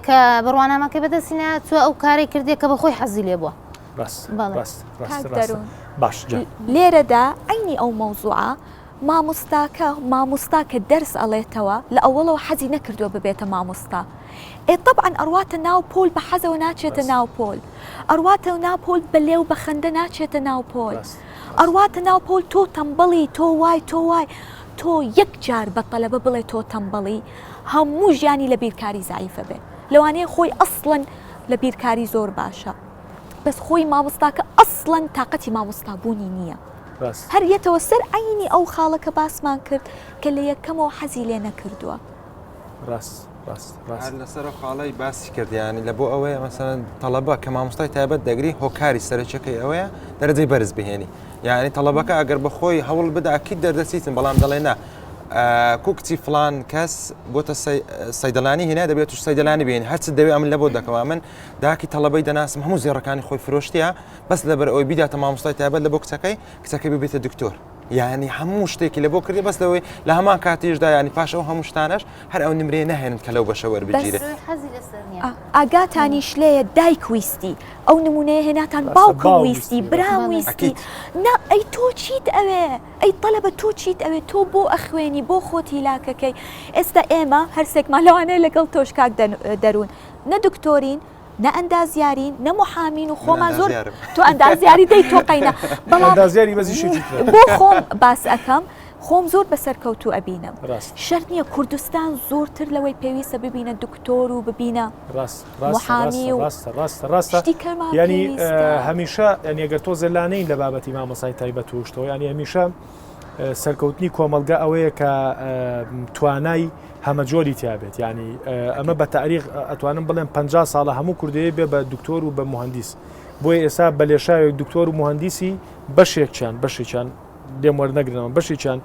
کە بڕوانامەکە بەدەستی نایە چوە ئەو کارەی کردیە کە بە خۆی حەزی لێ بووە. ڕاست ڕاست ڕاست ڕاست باش جا. لێرەدا عەینی ئەو مەوزوعە مامۆستاکە مامۆستا کە دەرس ئەڵێتەوە لە ئەوەڵەوە حەزی نەکردووە ببێتە مامۆستا ئێ تەبعەن ئەڕواتە ناو پۆل بە حەزەوە ناچێتە ناو پۆل ئەڕواتە ناو پۆل بە لێو بە خەندە ناچێتە ناو پۆل ئەڕواتە ناو پۆل تۆ تەمبەڵی تۆ وای تۆ وای تۆ یەک جار بە تەلەبە بڵێ تۆ تەمبەڵی هەموو ژیانی لە بیرکاری زەعیفە بێ لەوانەیە خۆی ئەسڵەن لە بیرکاری زۆر باشە بەس خۆی مامۆستاکە ئەسڵەن تاقەتی مامۆستا بوونی نییە. هەر یەتەوە سەر عەینی ئەو خاڵە کە باسمان کرد کە لە یەکەمەوە حەزی لێ نەکردووە. ڕاست ڕاست ڕاست. هەر لەسەر ئەو خاڵەی باسی کرد یانی لە بۆ ئەوەیە مەسەلەن تەڵەبە کە مامۆستای تایبەت دەگری هۆکاری سەرەکیەکەی ئەوەیە دەرەجەی بەرز بهێنی یانی تەڵەبەکە ئەگەر بەخۆی هەوڵ بدا ئەکید دەردەچیتن بەڵام دەڵێ نا کو کچی فلان کەس بۆتە سەیدەلانی هێنا دەبێت توش سەیدەلانی بێن هەرچ دەوێ ئەمن لە بۆ دەکەم من داکی تەڵەبەی دەناسم هەموو زێڕەکانی خۆی فرۆشتیە بەس لەبەر ئەوەی بیداتە مامۆستای تایبەت لە بۆ کچەکەی کچەکەی ببێتە دکتۆر یعنی هەموو شتێکی لە بۆ کردی بەس لەوەی لە هەمان کاتیشدا ینی پاش ئەو هەموو شتانەش هەر ئەو نمرەیە نەهێنن کە لەو بەشە وەربگیرێت ئاگاتانیش لێیە دایک ویستی ئەو نمونەیە هێناتان باوکم ویستی برام ویستی نا ئەی تۆ چیت ئەوێ ئەی تەلەبە تۆ چیت ئەوێ تۆ بۆ ئەخوێنی بۆ خۆت هیلاکەکەی ئێستا ئێمە هەرسێکمان لەوانەیە لەگەڵ تۆش کاک دەروون نە دکتۆرین نە ئەندازیارین نە محامین و خۆمان زۆر تۆ ئەندازیاری دەی تۆ قەینە بەڵام ئەندازیاری بەس ئیشێکی ترە بۆ خۆم باس ئەکەم خۆم زۆر بە سەرکەوتوو ئەبینم شەرت نییە کوردستان زۆرتر لەوەی پێویستە ببینە دکتۆر و ببینە ڕاست محامی و ڕاستە ڕاستە ڕاستە شتی کەمان ینی هەمیشە ینی ئەگەر تۆزێ لانەین لە بابەتی مامۆسای تایبەت و شتەوە ینی هەمیشە سەرکەوتنی کۆمەڵگە ئەوەیە کە توانای هەمەجۆری تیا بێت یانی ئەمە بە تاریخ ئەتوانم بڵێم 50 ساڵە هەموو کوردەیە بێ بە دکتۆر و بە مهندیس بۆیە ئێستا بە لێشاوێک دکتۆر و مهندیسی بەشێکیان بەشێکیان لێم وەرنەگرنەوە بەشێکیان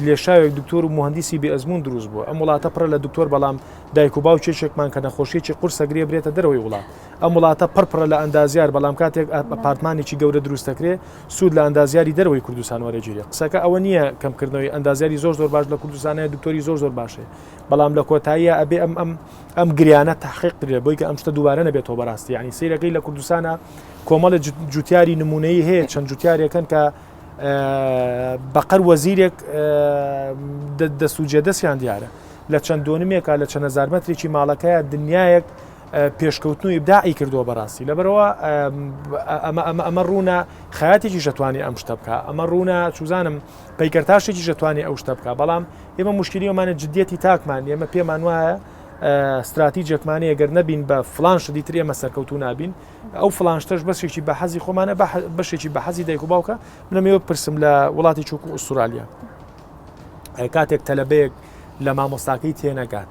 لێشاوێک دکتۆر و موهەندیسی بێ ئەزموون دروست بووە. ئەم وڵاتە پڕە لە دکتۆر بەڵام دایک و باوکێکێکمان کە نەخۆشیەکی قورسە گرێ برێتە دەرەوەی وڵات. ئەم وڵاتە پڕ پڕە لە ئەندازیار بەڵام کاتێک ئەپارتمانێکی گەورە دروست دەکرێ سوود لە ئەندازیاری دەرەوەی کوردستان وەرەگیرێ. قسەکە ئەوە نییە کەمکردنەوەی ئەندازیاری زۆر زۆر باش لە کوردستان هەیە دکتۆری زۆر زۆر باش هەیە بەڵام لە کۆتاییە ئەبێ ئەم ئەم ئەم گریانە تحقیق بکرێت بۆی کە ئەم شتە دووبارە نەبێتەوە بەڕاستی یعنی سەیرەکەی لە کوردستانە کۆمەڵە جوتیاری نمونەیی هەیە چەند جوتیارێکن کە بەقەر وەزیرێک دەست و جێدەستیان دیارە لە چەند دۆنمێکا لە چەند هەزار مەترێکی ماڵەکەیە دنیایەک پێشکەوتن و ئیبداعی کردووە بەڕاستی لەبەرەوە ئەمە ئەمە ئەمە ڕوونە خەیاتێکی شەتوانی ئەم شتە بکە ئەمە ڕوونە چوزانم پەیکەرتاشێکی شەتوانی ئەو شتە بکە بەڵام ئێمە مشکلی ئەمانە جدیەتی تاکمان ئێمە پێمان وایە استراتیجێکمانەیە گەر نەبین بە فلان شدی تر ئێمە سەرکەوتو نابین ئەو فڵان شتەش بەشێکی بە حەزی خۆمانە بەشێکی بە حەزی دایک و باوکە منەمەوە پرسم لە وڵاتی چوک و ئوسترالیا کاتێک تەلەبەیەک لە مامۆستاکەی تێنەگات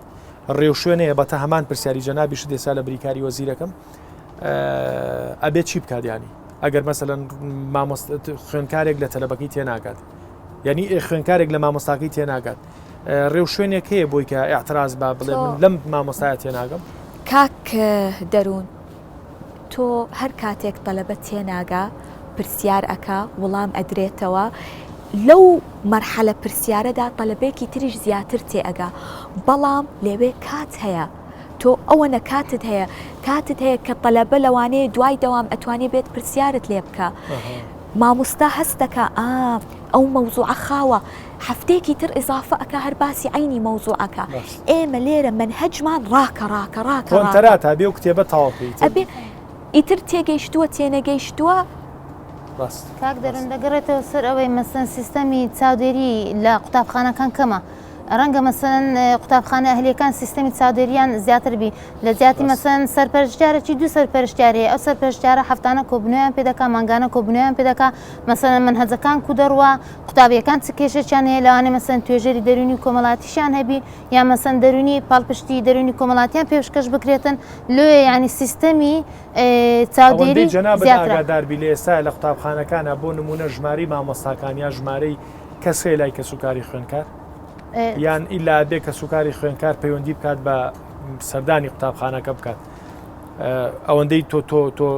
ڕێوشوێنەیە بەتە هەمان پرسیاری جەنابی شت ئێستا لە بریکاری وەزیرەکەم ئەبێت چی بکات ینی ئەگەر مەسەن مامۆست خوێنکارێک لە تەلەبەکەی تێناگات یعنی خوێنکارێک لە مامۆستاکەی تێناگات ڕێوشوێنێک هەیە بۆی کە اعتراز با بڵێ من لەم مامۆستایە تێناگەم کاک دەروون تۆ هەر کاتێک تەلەبە تێناگا پرسیار ئەکا وڵام ئەدرێتەوە لەو مەرحەلە پرسیارەدا تەلەبێکی تریش زیاتر تێئەگا بەڵام لەوێ کات هەیە تۆ ئەوەنە کاتت هەیە کاتت هەیە کە تەلەبە لەوانەیە دوای دەوام ئەتوانێ بێت پرسیارت لێ بکە مامۆستا هەست دەکا ئا ئەو مەوزوعە خاوە هەفتەیەکی تر ئیزافە ئەکا هەر باسی عەینی مەوزوعەکە ئێمە لێرە مەنهەجمان ڕاکە ڕاکە ڕاکە ڕاکە کۆنتەرات ئەبێ و کتێبە تەواو کەی ئیتر. ئەبێ ئیتر تێگەیشتووە تێنەگەیشتووە. ڕاست. کاک دەروون دەگەڕێتەوە سەر ئەوەی مەسەن سیستەمی چاودێری لە قوتابخانەکان کەمە ڕەنگە مەسەن قوتابخانە ئەهلیەکان سیستەمی چاودێریان زیاتر بی لە جیاتی مەسەن سەرپەرشتیارێکی دوو سەرپەرشتیار هەیە ئەو سەرپەرشتیارە هەفتانە کۆبوونەوەیان پێ دەکا مانگانە کۆبوونەوەیان پێ دەکا مەسەلەن مەنهەجەکان کو دەڕوا قوتابیەکان چ کێشێکیان هەیە لەوانەیە مەسەلەن توێژەری دەروونی و کۆمەڵاتیشیان هەبی یان مەسەن دەروونی پاڵپشتی دەروونی کۆمەڵاتیان پێشکەش بکرێتن لۆیە یعنی سیستەمی چاودێری ئەوەندەی جەنابت زیاترە. ئاگادار بی لە ئێستایا لە قوتابخانەکانا بۆ نموونە ژمارەی مامۆستاکان یا ژمارەی کەس هەیە لای کەسوکاری خوێندکار؟ یان ئیلا ئەبێ کەسوکاری خوێندکار پەیوەندی بکات بە سەردانی قوتابخانەکە بکات ئەوەندەی تۆ تۆ تۆ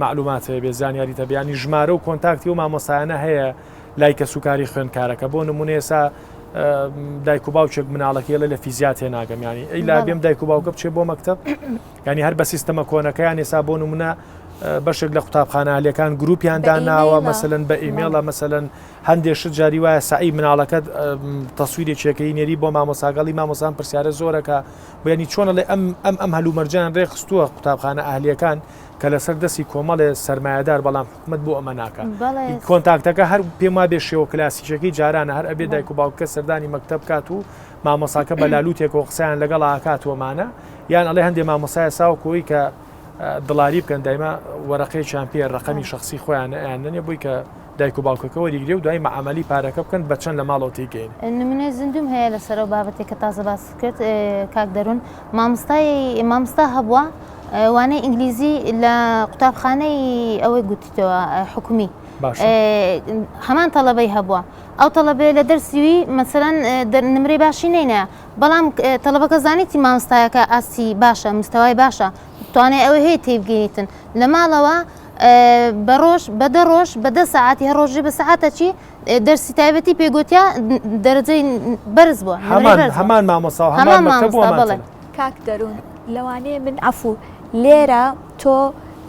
معلومات هەیە بێ زانیاری تەبیانی ژمارە و کۆنتاکتی و مامۆستایانە هەیە لای کەسوکاری خوێندکارەکە بۆ نمونە ئێسا دایک و باوکێک مناڵەکەی لە فیزیا تێناگەم ینی ئەی لا بێم دایک و باوکە بچێ بۆ مەکتب ینی هەر بە سیستەمە کۆنەکەیان ئێسا بۆ نمونە بەشێک لە قوتابخانە ئەهلیەکان گروپیان داناوە مەسەلەن بە ئیمێڵە مەسەلەن هەندێ شت جاری وایە سەعی مناڵەکەت تەسویرێکیەکەی نێری بۆ مامۆساگەڵی مامۆسان پرسیارە زۆرەکە بەیانی چۆنە لێ ئەم ئەم ئەم هەلومەرجیان ڕێکخستووە قوتابخانە ئەهلیەکان کە لەسەر دەستی کۆمەڵێ سەرمایەدار بەڵام حکومت بۆ ئەمە ناکە کۆنتاکتەکە هەر پێم وابێ شێوە کلاسیکەکەی جارانە هەر ئەبێ دایک و باوکە سەردانی مەکتەب کات و مامۆساکە بە لالوتێکەوە قسەیان لەگەڵ ئاکات وەمانە یان ئەڵێ هەندێ مامۆسایە ساوکۆی کە دڵاری بکەن دایمە وەرەقەیەکیان پێ ڕەقەمی شخصی خۆیان ئەیان نەنێ بووی کە دایک و باوکەکە وەریگرێ و دوای مەعامەلی پارەکە بکەن بە چەند لە ماڵەوە تێیگەین. نمونەی زیندووم هەیە لەسەر ئەو بابەتەی کە تازە باست کرد کاک دەروون مامۆستای مامۆستا هەبووە وانەی ئینگلیزی لە قوتابخانەی ئەوەی گوتیتەوە حکومی هەمان تەڵەبەی هەبووە ئەو تەڵەبەیە لە دەرسیوی مەسەلەن نمرەی باشی نینە بەڵام تەڵەبەکە زانیتی مامۆستایەکە ئاستی باشە مستەوای باشە توانای ئەوەی هەیە تێیبگەینیتن لە ماڵەوە بە ڕۆژ بە دە ڕۆژ بە دە سەعاتی هەر ڕۆژی بە سەعاتە چی دەرسی تایبەتی پێگوتیا دەرەجەی بەرز بووە هەمان هەمان مامۆستا و هەمان مەکتەب و هەمان بەڵێ. کاک دەروون لەوانەیە من عەفوو لێرە تۆ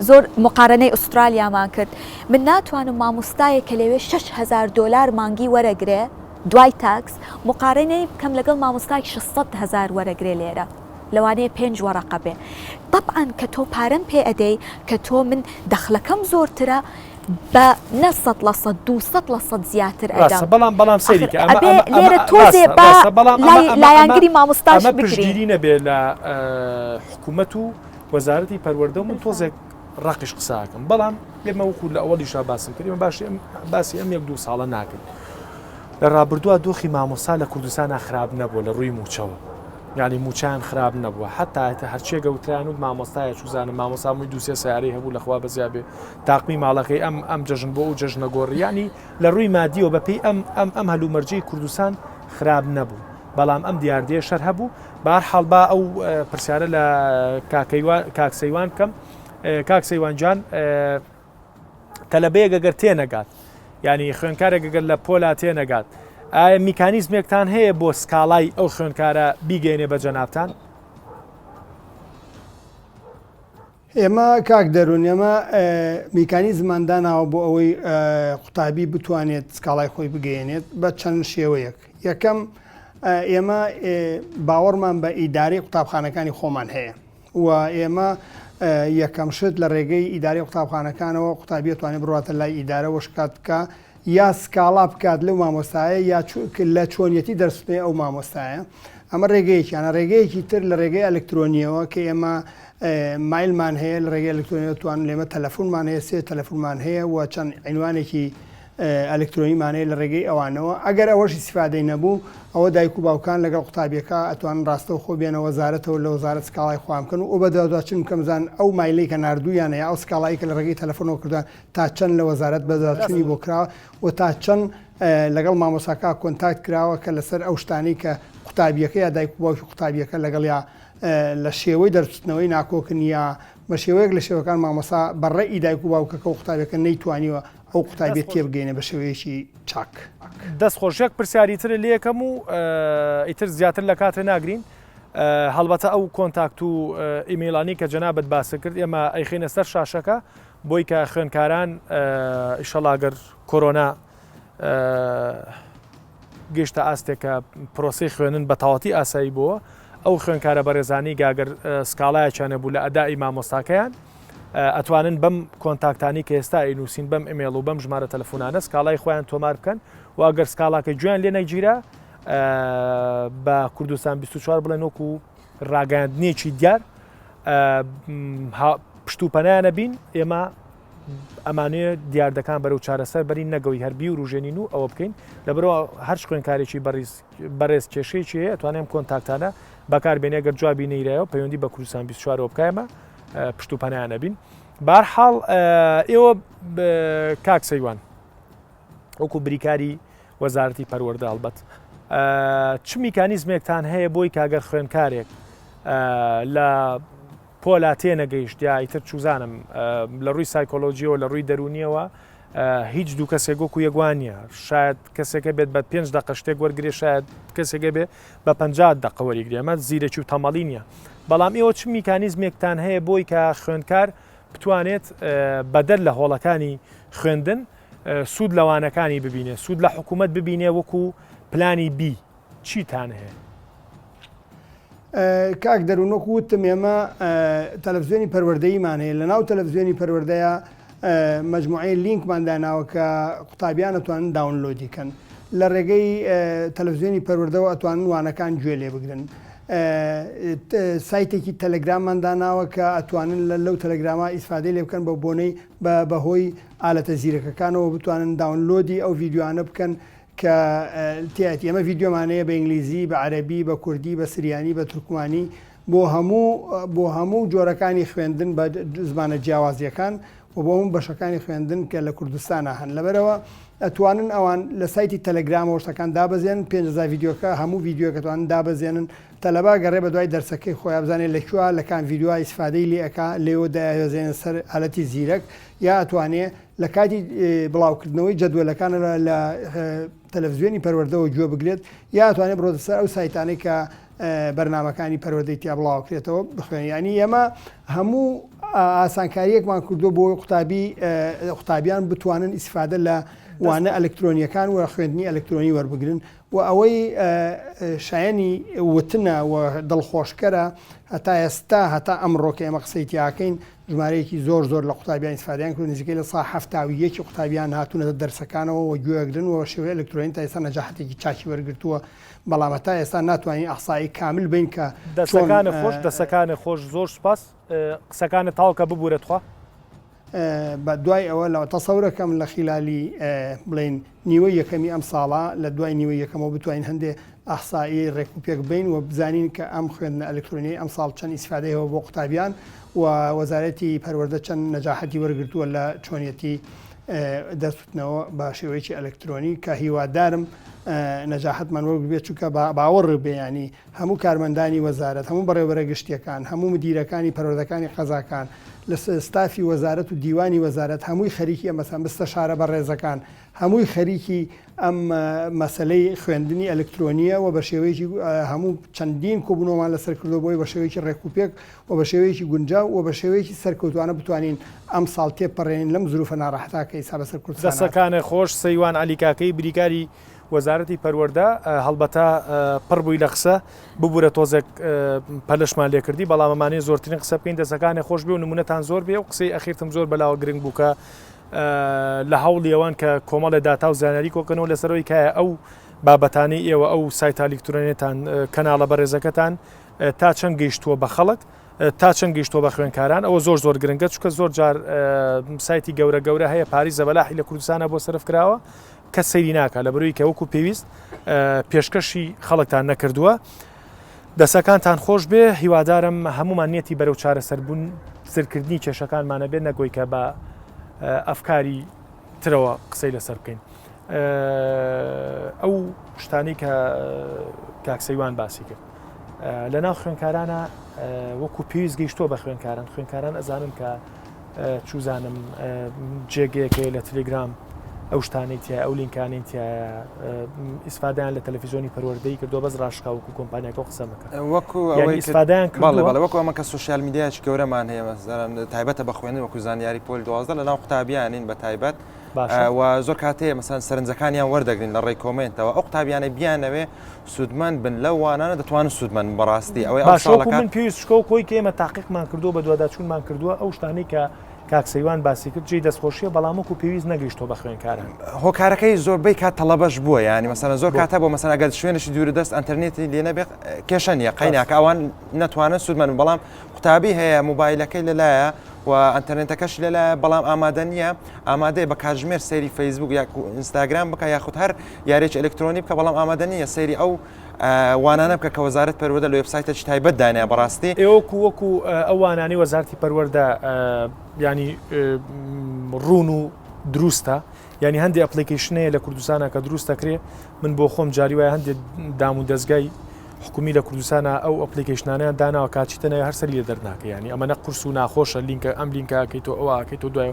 زۆر مقارەنەی ئوسترالیامان کرد من ناتوانم مامۆستایەک کە لەوێ 6000 دۆلار مانگی وەرەگرێ دوای تاکس مقارەنەی بکەم لەگەڵ مامۆستایەک 600 هەزار وەرەگرێ لێرە لەوانەیە پێنج وەڕەقە بێ تەبعەن کە تۆ پارەم پێ ئەدەی کە تۆ من دەخلەکەم زۆرترە بە نە سەد لە سەد 200 لە سەد زیاتر ئەدەم ڕاستە بەڵام بەڵام سەیری ئاخر کە ئەمە ئەبێ ئەمە ئەمە لێرە تۆزێ ڕاستە با ڕاستە بەڵام ئەمە لای ئەمە ئەمە لایەنگری مامۆستاش ئەمە بگرین پشتگیری نەبێ لە حکوومەت و وەزارەتی پەروەردە و من تۆزێک ڕەقیش قسە ئەکەم بەڵام ئێمە وەکو لە ئەوەڵیشا باسم کرد ئێمە باشی ئەم باسی ئەم یەک دوو ساڵە ناکەین لە ڕابردووە دۆخی مامۆستا لە کوردستانا خراپ نەبووە لە ڕووی مووچەوە. یانی موچەیان خراپ نەبووە حتا هەرچێ گەوتران و مامۆستایە چوزانم مامۆسا مووی دووسێ سیارەی هەبوو لەخوا بەزیا بێ تاقمی ماڵەکەی ئەم ئەم جەژن بۆ ئەو جەژنە گۆڕیانی لە ڕووی مادیەوە بەپێی ئەم ئەم ئەم هەلومەرجەی کوردستان خراپ نەبوو بەڵام ئەم دیاردەیە شەر هەبوو بار حاڵ با ئەو پرسیارە لە کاک سەیوان بکەم کاک سەیوان جان تەلەبەیەک ئەگەر تێنەگات یعنی خوێنکارێک ئەگەر لە پۆلا تێنەگات ئایا میکانیزمێکتان هەیە بۆ سکاڵای ئەو خوێنکارە بیگەێنێ بە جەنابتان؟ ئێمە کاک دەروون ئێمە میکانیزمان داناوە بۆ ئەوەی قوتابی بتوانێت سکاڵای خۆی بگەیەنێت بە چەند شێوەیەک یەکەم ئێمە باوەڕمان بە ئیدارەی قوتابخانەکانی خۆمان هەیە و ئێمە یەکەم شت لە ڕێگەی ئیدارەی قوتابخانەکانەوە قوتابی ئەتوانێت بڕواتە لای ئیدارە و شکات بکا یا سکاڵا بکات لەو مامۆستایە یا لە چۆنیەتی دەرسوتنەوەی ئەو مامۆستایە ئەمە ڕێگەیەکیانە ڕێگەیەکی تر لە ڕێگەی ئەلکترۆنیەوە کە ئێمە مایلمان هەیە لە ڕێگەی ئەلکترۆنیەوە توان لێمە تەلەفۆنمان هەیە سێ تەلەفۆنمان هەیە و چەند عینوانێکی ئەلکترۆنیمان هەیە لە ڕێگەی ئەوانەوە، ئەگەر ئەوەش ئیستیفادەی نەبوو ئەوە دایک و باوکان لەگەڵ قوتابیەکە ئەتوانن ڕاستەوخۆ بێنە وەزارەتەوە لە وەزارەت سکاڵای خۆیان بکەن و بەدواداچوون بکەن بزانن ئەو مایلەی کە ناردوویانە یا ئەو سکاڵایەی کە لە ڕێگەی تەلەفۆنەوە کردوویان تا چەند لە وەزارەت بەدواداچوونی بۆ کراوە و تا چەند لەگەڵ مامۆستاکە contact کراوە کە لەسەر ئەو شتانەی کە قوتابیەکە یا دایک و باوکی قوتابیەکە لەگەڵیا لە شێوەی دەرچوونەوەی ناکۆکن یا بە شێوەیەک لە شێوەکان مامۆستا بە ڕەئی دایک و باوکەکە و قوتابیەکە نەیتوانیوە ئەو قوتابیە تێبگەینە بە شێوەیەکی چاک. دەست خۆش یەک پرسیاری تر لێکەم و ئیتر زیاتر لە کاتێ ناگرین هەڵبەتە ئەو contact و ئیمەیڵانی کە جەنابت باس کرد ئێمە ئەیخینە سەر شاشەکە بۆی کە خوێنکاران ئیشەڵا گەر کۆرۆنا گەیشتە ئاستێک کە پرۆسەی خوێندن بە تەواتی ئاسایی بووە ئەو خوێنکارە بەڕێزانی گاگەر سکاڵایەکیان هەبوو لە ئەدائی مامۆستاکەیان ئەتوانن بەم contact انی کە ئێستا ئەینووسین بەم ئیمێڵ و بەم ژمارە تەلەفۆنانە سکاڵای خۆیان تۆمار بکەن و ئەگەر سکاڵاکە گوێیان لێ نەگیرا بە کوردستان 24 بڵێن وەکو ڕاگەیاندنێکی دیار پشت و پەنایانە بین ئێمە ئەمانەیە دیاردەکان بەرەو چارەسەر بەرین نەگەوی هەر بیوروژێنین و ئەوە بکەین لەبەرەوە هەر خوێنکارێکی بەڕیز بەڕێز کێشەیەکی هەیە توانێم contact انە بەکاربێنێ گەر جوابی نەیرایەوە پەیوەندی بە کوردستان 24 بکایمە پشت و پەنایان نەبین بارحاڵ ئێوە کاک سەیوان وەکو بریکاری وەزارەتی پەروەردە هەڵبەت چ میکانیزمێکتان هەیە بۆی کاگەر خوێنکارێک لە پۆلا تێنەگەیشت یا ئیتر چوزانم لە ڕووی سایکۆلۆژیەوە لە ڕووی دەرونیەوە هیچ دوو کەسێک وەکو یەکوان نییە شاید کەسێکە بێت بە پێنج دقە شتێک وەرگێ شاید کەسێکە بێ بە 50 دقە وەریگرێ ئەمە زیرەکی و تەمەڵی نییە بەڵام ئێوە چ میکانیزمێکتان هەیە بۆی کە خوێندکار بتوانێت بەدەر لە هۆڵەکانی خوێندن سوود لەوانەکانی ببینێ سوود لە حکوومەت ببینێ وەکو پلانی بی چیتان هەیە؟ کاک دەروون وەکو وتم ئێمە تەلەفزیۆنی پەروەردەییمان هەیە لە ناو تەلەفزیۆنی پەروەردەیە مەجموعەی لینکمان داناوە کە قوتابیان ئەتوانن download ی کەن لە ڕێگەی تەلەفزیۆنی پەروەردەوە ئەتوانن وانەکان گوێ لێ بگرن سایتێکی تەلەگراممان داناوە کە ئەتوانن لەو تەلەگرامە ئیسفادەی لێ بکەن بە بۆنەی بەهۆی ئالەتە زیرەکەکانەوە بتوانن download ی ئەو ڤیدیۆانە بکەن کە تیایەتی ئێمە ڤیدیۆمان هەیە بە ئینگلیزی، بە عەرەبی، بە کوردی، بە سریانی، بە تورکمانی بۆ هەموو بۆ هەموو جۆرەکانی خوێندن بە زمانە جیاوازییەکان و بۆ هەموو بەشەکانی خوێندن کە لە کوردستانا هەن لەبەرئەوە ئەتوانن ئەوان لە سایتی تەلەگرامەوە شتەکان دابەزێنن 5000 ڤیدیۆکە هەموو ڤیدیۆیەک ئەتوانن دابەزێنن تەلەبە گەڕێ بە دوای دەرسەکەی خۆیا بزانێ لە کوێ لە کام ڤیدیۆ ئیسفادەی لێ ئەکا لێوە دایەزێنە سەر ئالەتی زیرەک یا ئەتوانێ لە کاتی بڵاوکردنەوەی جەدوەلەکان لە تەلەفزیۆنی پەروەردەوە گوێ بگرێت یا ئەتوانێت بڕۆتە سەر ئەو سایتانەی کە بەرنامەکانی پەروەردەی تیا بڵاوکرێتەوە بخوێن ینی ئێمە هەموو ئاسانکاریەکمان کردو بۆ قوتابی قوتابیان بتوانن ئیسفادە لە وانە ئەلکترۆنیەکان و خوێندنی ئەلکترۆنی وەربگرن و ئەوەی شایەنی وتنە و دڵخۆشکەرە هەتا ئێستا هەتا ئەمڕۆ کە ئێمە قسەی تیاکەین ژمارەیەکی زۆر زۆر لە قوتابیان ئیسفادەیان کردوە نزیکەی 71% ی قوتابیان هاتوونەتە دەرسەکانەوە و گوێگرن و بە شێوەی ئەلکترۆنی تا ئێستا نەجاحەتێکی چاکی وەرگرتووە بەڵام هەتا ئێستا ناتوانین ئەحسایی کامل بین کە چۆن دەسەکانت خۆش دەسەکانت خۆش زۆر سوپاس قسەکانت تەواو کە ببورە تخوا. بە دوای ئەوە لە تەسەورەکەم لە خیلالی بڵێین نیوەی یەکەمی ئەم ساڵە لە دوای نیوەی یەکەمەوە بتوانین هەندێ. ئەحسائیەی ڕێک و پێک بین و بزانین کە ئەم خوێندنە ئەلکترۆنیەی ئەمساڵ چەند ئیسفادەی هەوە بۆ قوتابیان و وەزارەتی پەروەردە چەند نەجاحەتی وەرگرتووە لە چۆنیەتی دەرس وتنەوە بە شێوەیەکی ئەلکترۆنی کە هیوادارم نەجاحەتمان وەرگبێت چونکە باوەڕ بێ ینی هەموو کارمەندانی وەزارەت هەموو بەڕێوەبەرە گشتیەکان هەموو مدیرەکانی پەروەردەکانی قەزاکان لە ستافی وەزارەت و دیوانی وەزارەت هەمووی خەریکی ئەم مەسەن مستەشارە بەڕێزەکان هەمووی خەریکی ئەم مەسەلەی خوێندنی ئەلکترۆنییە و بە شێوەیەکی هەموو چەندین کۆبوونەوەمان لەسەر کردووە بۆی بە شێوەیەکی ڕێکوپێک و بە شێوەیەکی گونجاو و بە شێوەیەکی سەرکەوتوانە بتوانین ئەمساڵ تێپەڕێنین لەم زروفە ناڕەحەتە کە ئیستا بەسەر کوردستان هاتووە. دەسەکانێ خۆش سەیوان عەلی کاکەیی بریکاری وەزارەتی پەروەردە هەڵبەتە پڕ بووی لە قسە ببورە تۆزێک پەلەشمان لێکردی بەڵام ئەمانەیە زۆرترین قسە بکەین دەسەکانێ خۆش بێ و نمونەتان زۆر بێ و قسەی ئەخیرتم زۆر بەلاوە گرنگ بوو کە لە هەوڵی ئەوان کە کۆمەڵێ داتا و زانیاری کۆکەنەوە لەسەرەوەی کایە ئەو بابەتانەی ئێوە ئەو سایتە ئەلیکترۆنیەتان کەناڵە بەڕێزەکەتان تا چەند گەیشتووە بە خەڵک تا چەند گەیشتووە بە خوێنکاران ئەوە زۆر زۆر گرنگە چونکە زۆر جار سایتی گەورە گەورە هەیە پاری زەبەلاحی لە کوردستانە بۆ سەرف کراوە کەس سەیری ناکات لە بەروی کە وەکو پێویست پێشکەشی خەڵکتان نەکردووە. دەسەکانتان خۆش بێ هیوادارم هەمومان نیەتی بەرەو چارەسەربوون سرکردنی کێشەکانمانە بێت نەگۆی کە بە ئەفکاری ترەوە قسەی لەسەر بکەین ئەو شتانی کە کاکسەیوان باسی کرد لە ناو خوێنکارانە وەکو پێویست گەیشتووە بە خوێنکاران خوێنکاران ئەزانن کە چوزانم جێگەیەک هەیە لە تلگرام ئەو شتانەی تایە ئەو لینکانەی تایە ئیسفادەیان لە تەلەفیزیۆنی پەروەردەی کردووە بەس ڕاشکا وەکو کۆمپانیاکە قسە مەکە وەکو ئەوەی ئیسفادەیان بەڵێ بەڵێ وەکو ئەمە کە سۆشیال میدیایەکی گەورەمان هەیە مەسەلەن تایبەتە بە خوێندن وەکو زانیاری پۆل 12 لە ناو قوتابیانین بە تایبەت و زۆر کاتەیە مەسەلەن سەرنجەکانیان وەردەگرین لە ڕێی کۆمێنتەوە ئەو قوتابیانەی بیانەوێ سوودمەند بن لەو وانانە دەتوانن سوودمەند بن بەڕاستی ئەوەی ئەو باشە وەکو ساڵەکە من پێویست چکە و کۆی کە ئێمە تاقیقمان کردووە بەدواداچوونمان کردووە ئەو شتانەی کە کاک سەیوان باسی کرد جێی دەستخۆشیە بەڵام وەکو پێویست نەگەیشتووە بە خوێندکاران. هۆکارەکەی زۆربەی کات تەڵەبەش بووە یانی مەسەلەن زۆر بۆ؟ کات هەبووە مەسەلەن ئەگەر شوێنێکی دوورە دەست ئەنتەرنێتی لێ نەبێ کێشە نییە ڕاست. قەیناکە ئەوان نەتوانن سوودمەند بن بەڵام قوتابی هەیە مۆبایلەکەی لەلایە و ئەنتەرنێتەکەشی لەلایە بەڵام ئامادە نییە ئامادەیە بە کاتژمێر سەیری فەیسبوک یا ئینستاگرام بکە یاخود هەر یاریەکی ئەلکترۆنی بکە بەڵام ئامادە نییە سەیری ئەو وانانە بکە کە وەزارەت پەروەردە لە وێبسایتێکی تایبەت دانایە بەڕاستی. ئێ وەکو وەکو ئەو وانانەی وەزارەتی پەروەردە یانی ڕوون و دروستە یانی هەندێک application هەیە لە کوردستانە کە دروست دەکرێ من بۆ خۆم جاری وایە هەندێک دام و دەستگای حکومی لە کوردستانە ئەو application انیان داناوە کاچیتە ناوی هەر سەری لێ دەرناکە ینی ئەمەنە قورس و ناخۆشە لینکە ئەم لینکەکەی تۆ ئەوەکەی تۆ دوای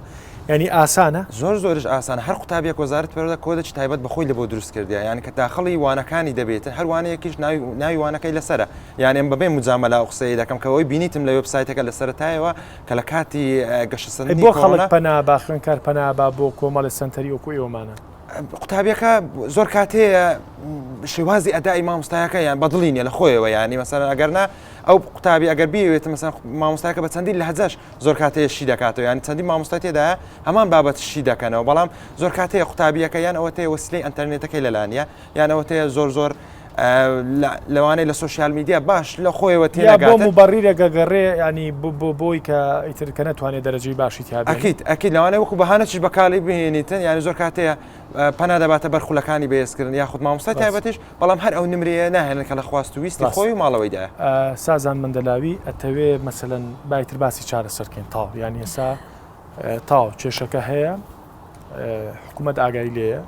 ینی ئاسانە زۆر زۆرش ئاسانە هەر قوتابیەک وەزارەت پەروەردە کۆدێکی تایبەت بە خۆی لە بۆ دروست کردیە یانی کە داخڵی وانەکانی دەبێتن هەر وانەیەکیش ناوی ناوی وانەکەی لەسەرە یانی ئەم بەبێ مجامەلە ئەو قسەیە دەکەم کە ئەوەی بینیتم لە وێبسایتەکە لە سەرەتایەوە کە لە کاتی گەشەسەندنی بۆ خەڵک کۆرۆنا پەنا با خوێندکار پەنا با بۆ کۆمەڵی سەنتەری وەکو ئێوەمانە. قوتابیەکە زۆر کاتەیە شێوازی ئەدای مامۆستایەکە یان بەدڵی نیە لە خۆیەوە ینی مەسەلەن ئەگەر نا ئەو قوتابی ئەگەر بیەوێت مەسەلەن مامۆستاکە بە چەندین لەهجەش زۆر کاتەیە شی دەکاتەوە یان چەندین مامۆستا تێدایە هەمان بابەت شی دەکەنەوە بەڵام زۆر کاتەیە قوتابیەکە یان ئەوەتەیە وەسیلەی ئەنتەرنێتەکەی لەلانیە یان ئەوەتەیە زۆر زۆر لەوانەیە لە social media باش لە خۆیەوە تێ بۆ موبەڕیرێک ئەگەڕێ ینی بۆ بۆی کە ئیتر کە نەتوانێت دەرەجەی باشی تیا ئەکیت ئەکیت لەوانەیە وەکو بەهانەچیش بەکاری بهێنیتن یانی زۆر کاتەیە پەنا دەباتە بەر خولەکانی بەهێزکردن یاخود مامۆستای تایبەتیش بەڵام هەر ئەو نمرەیە ناهێنن کە لە خواست و ویستی خۆی و ماڵەوەیدایە. سازان مەندەلاوی، ئەتەوێ مەسەلەن با ئیتر باسی چارەسەر کەین تەواو یانی ئێستا تەواو کێشەکە هەیە حکوومەت ئاگای لێیە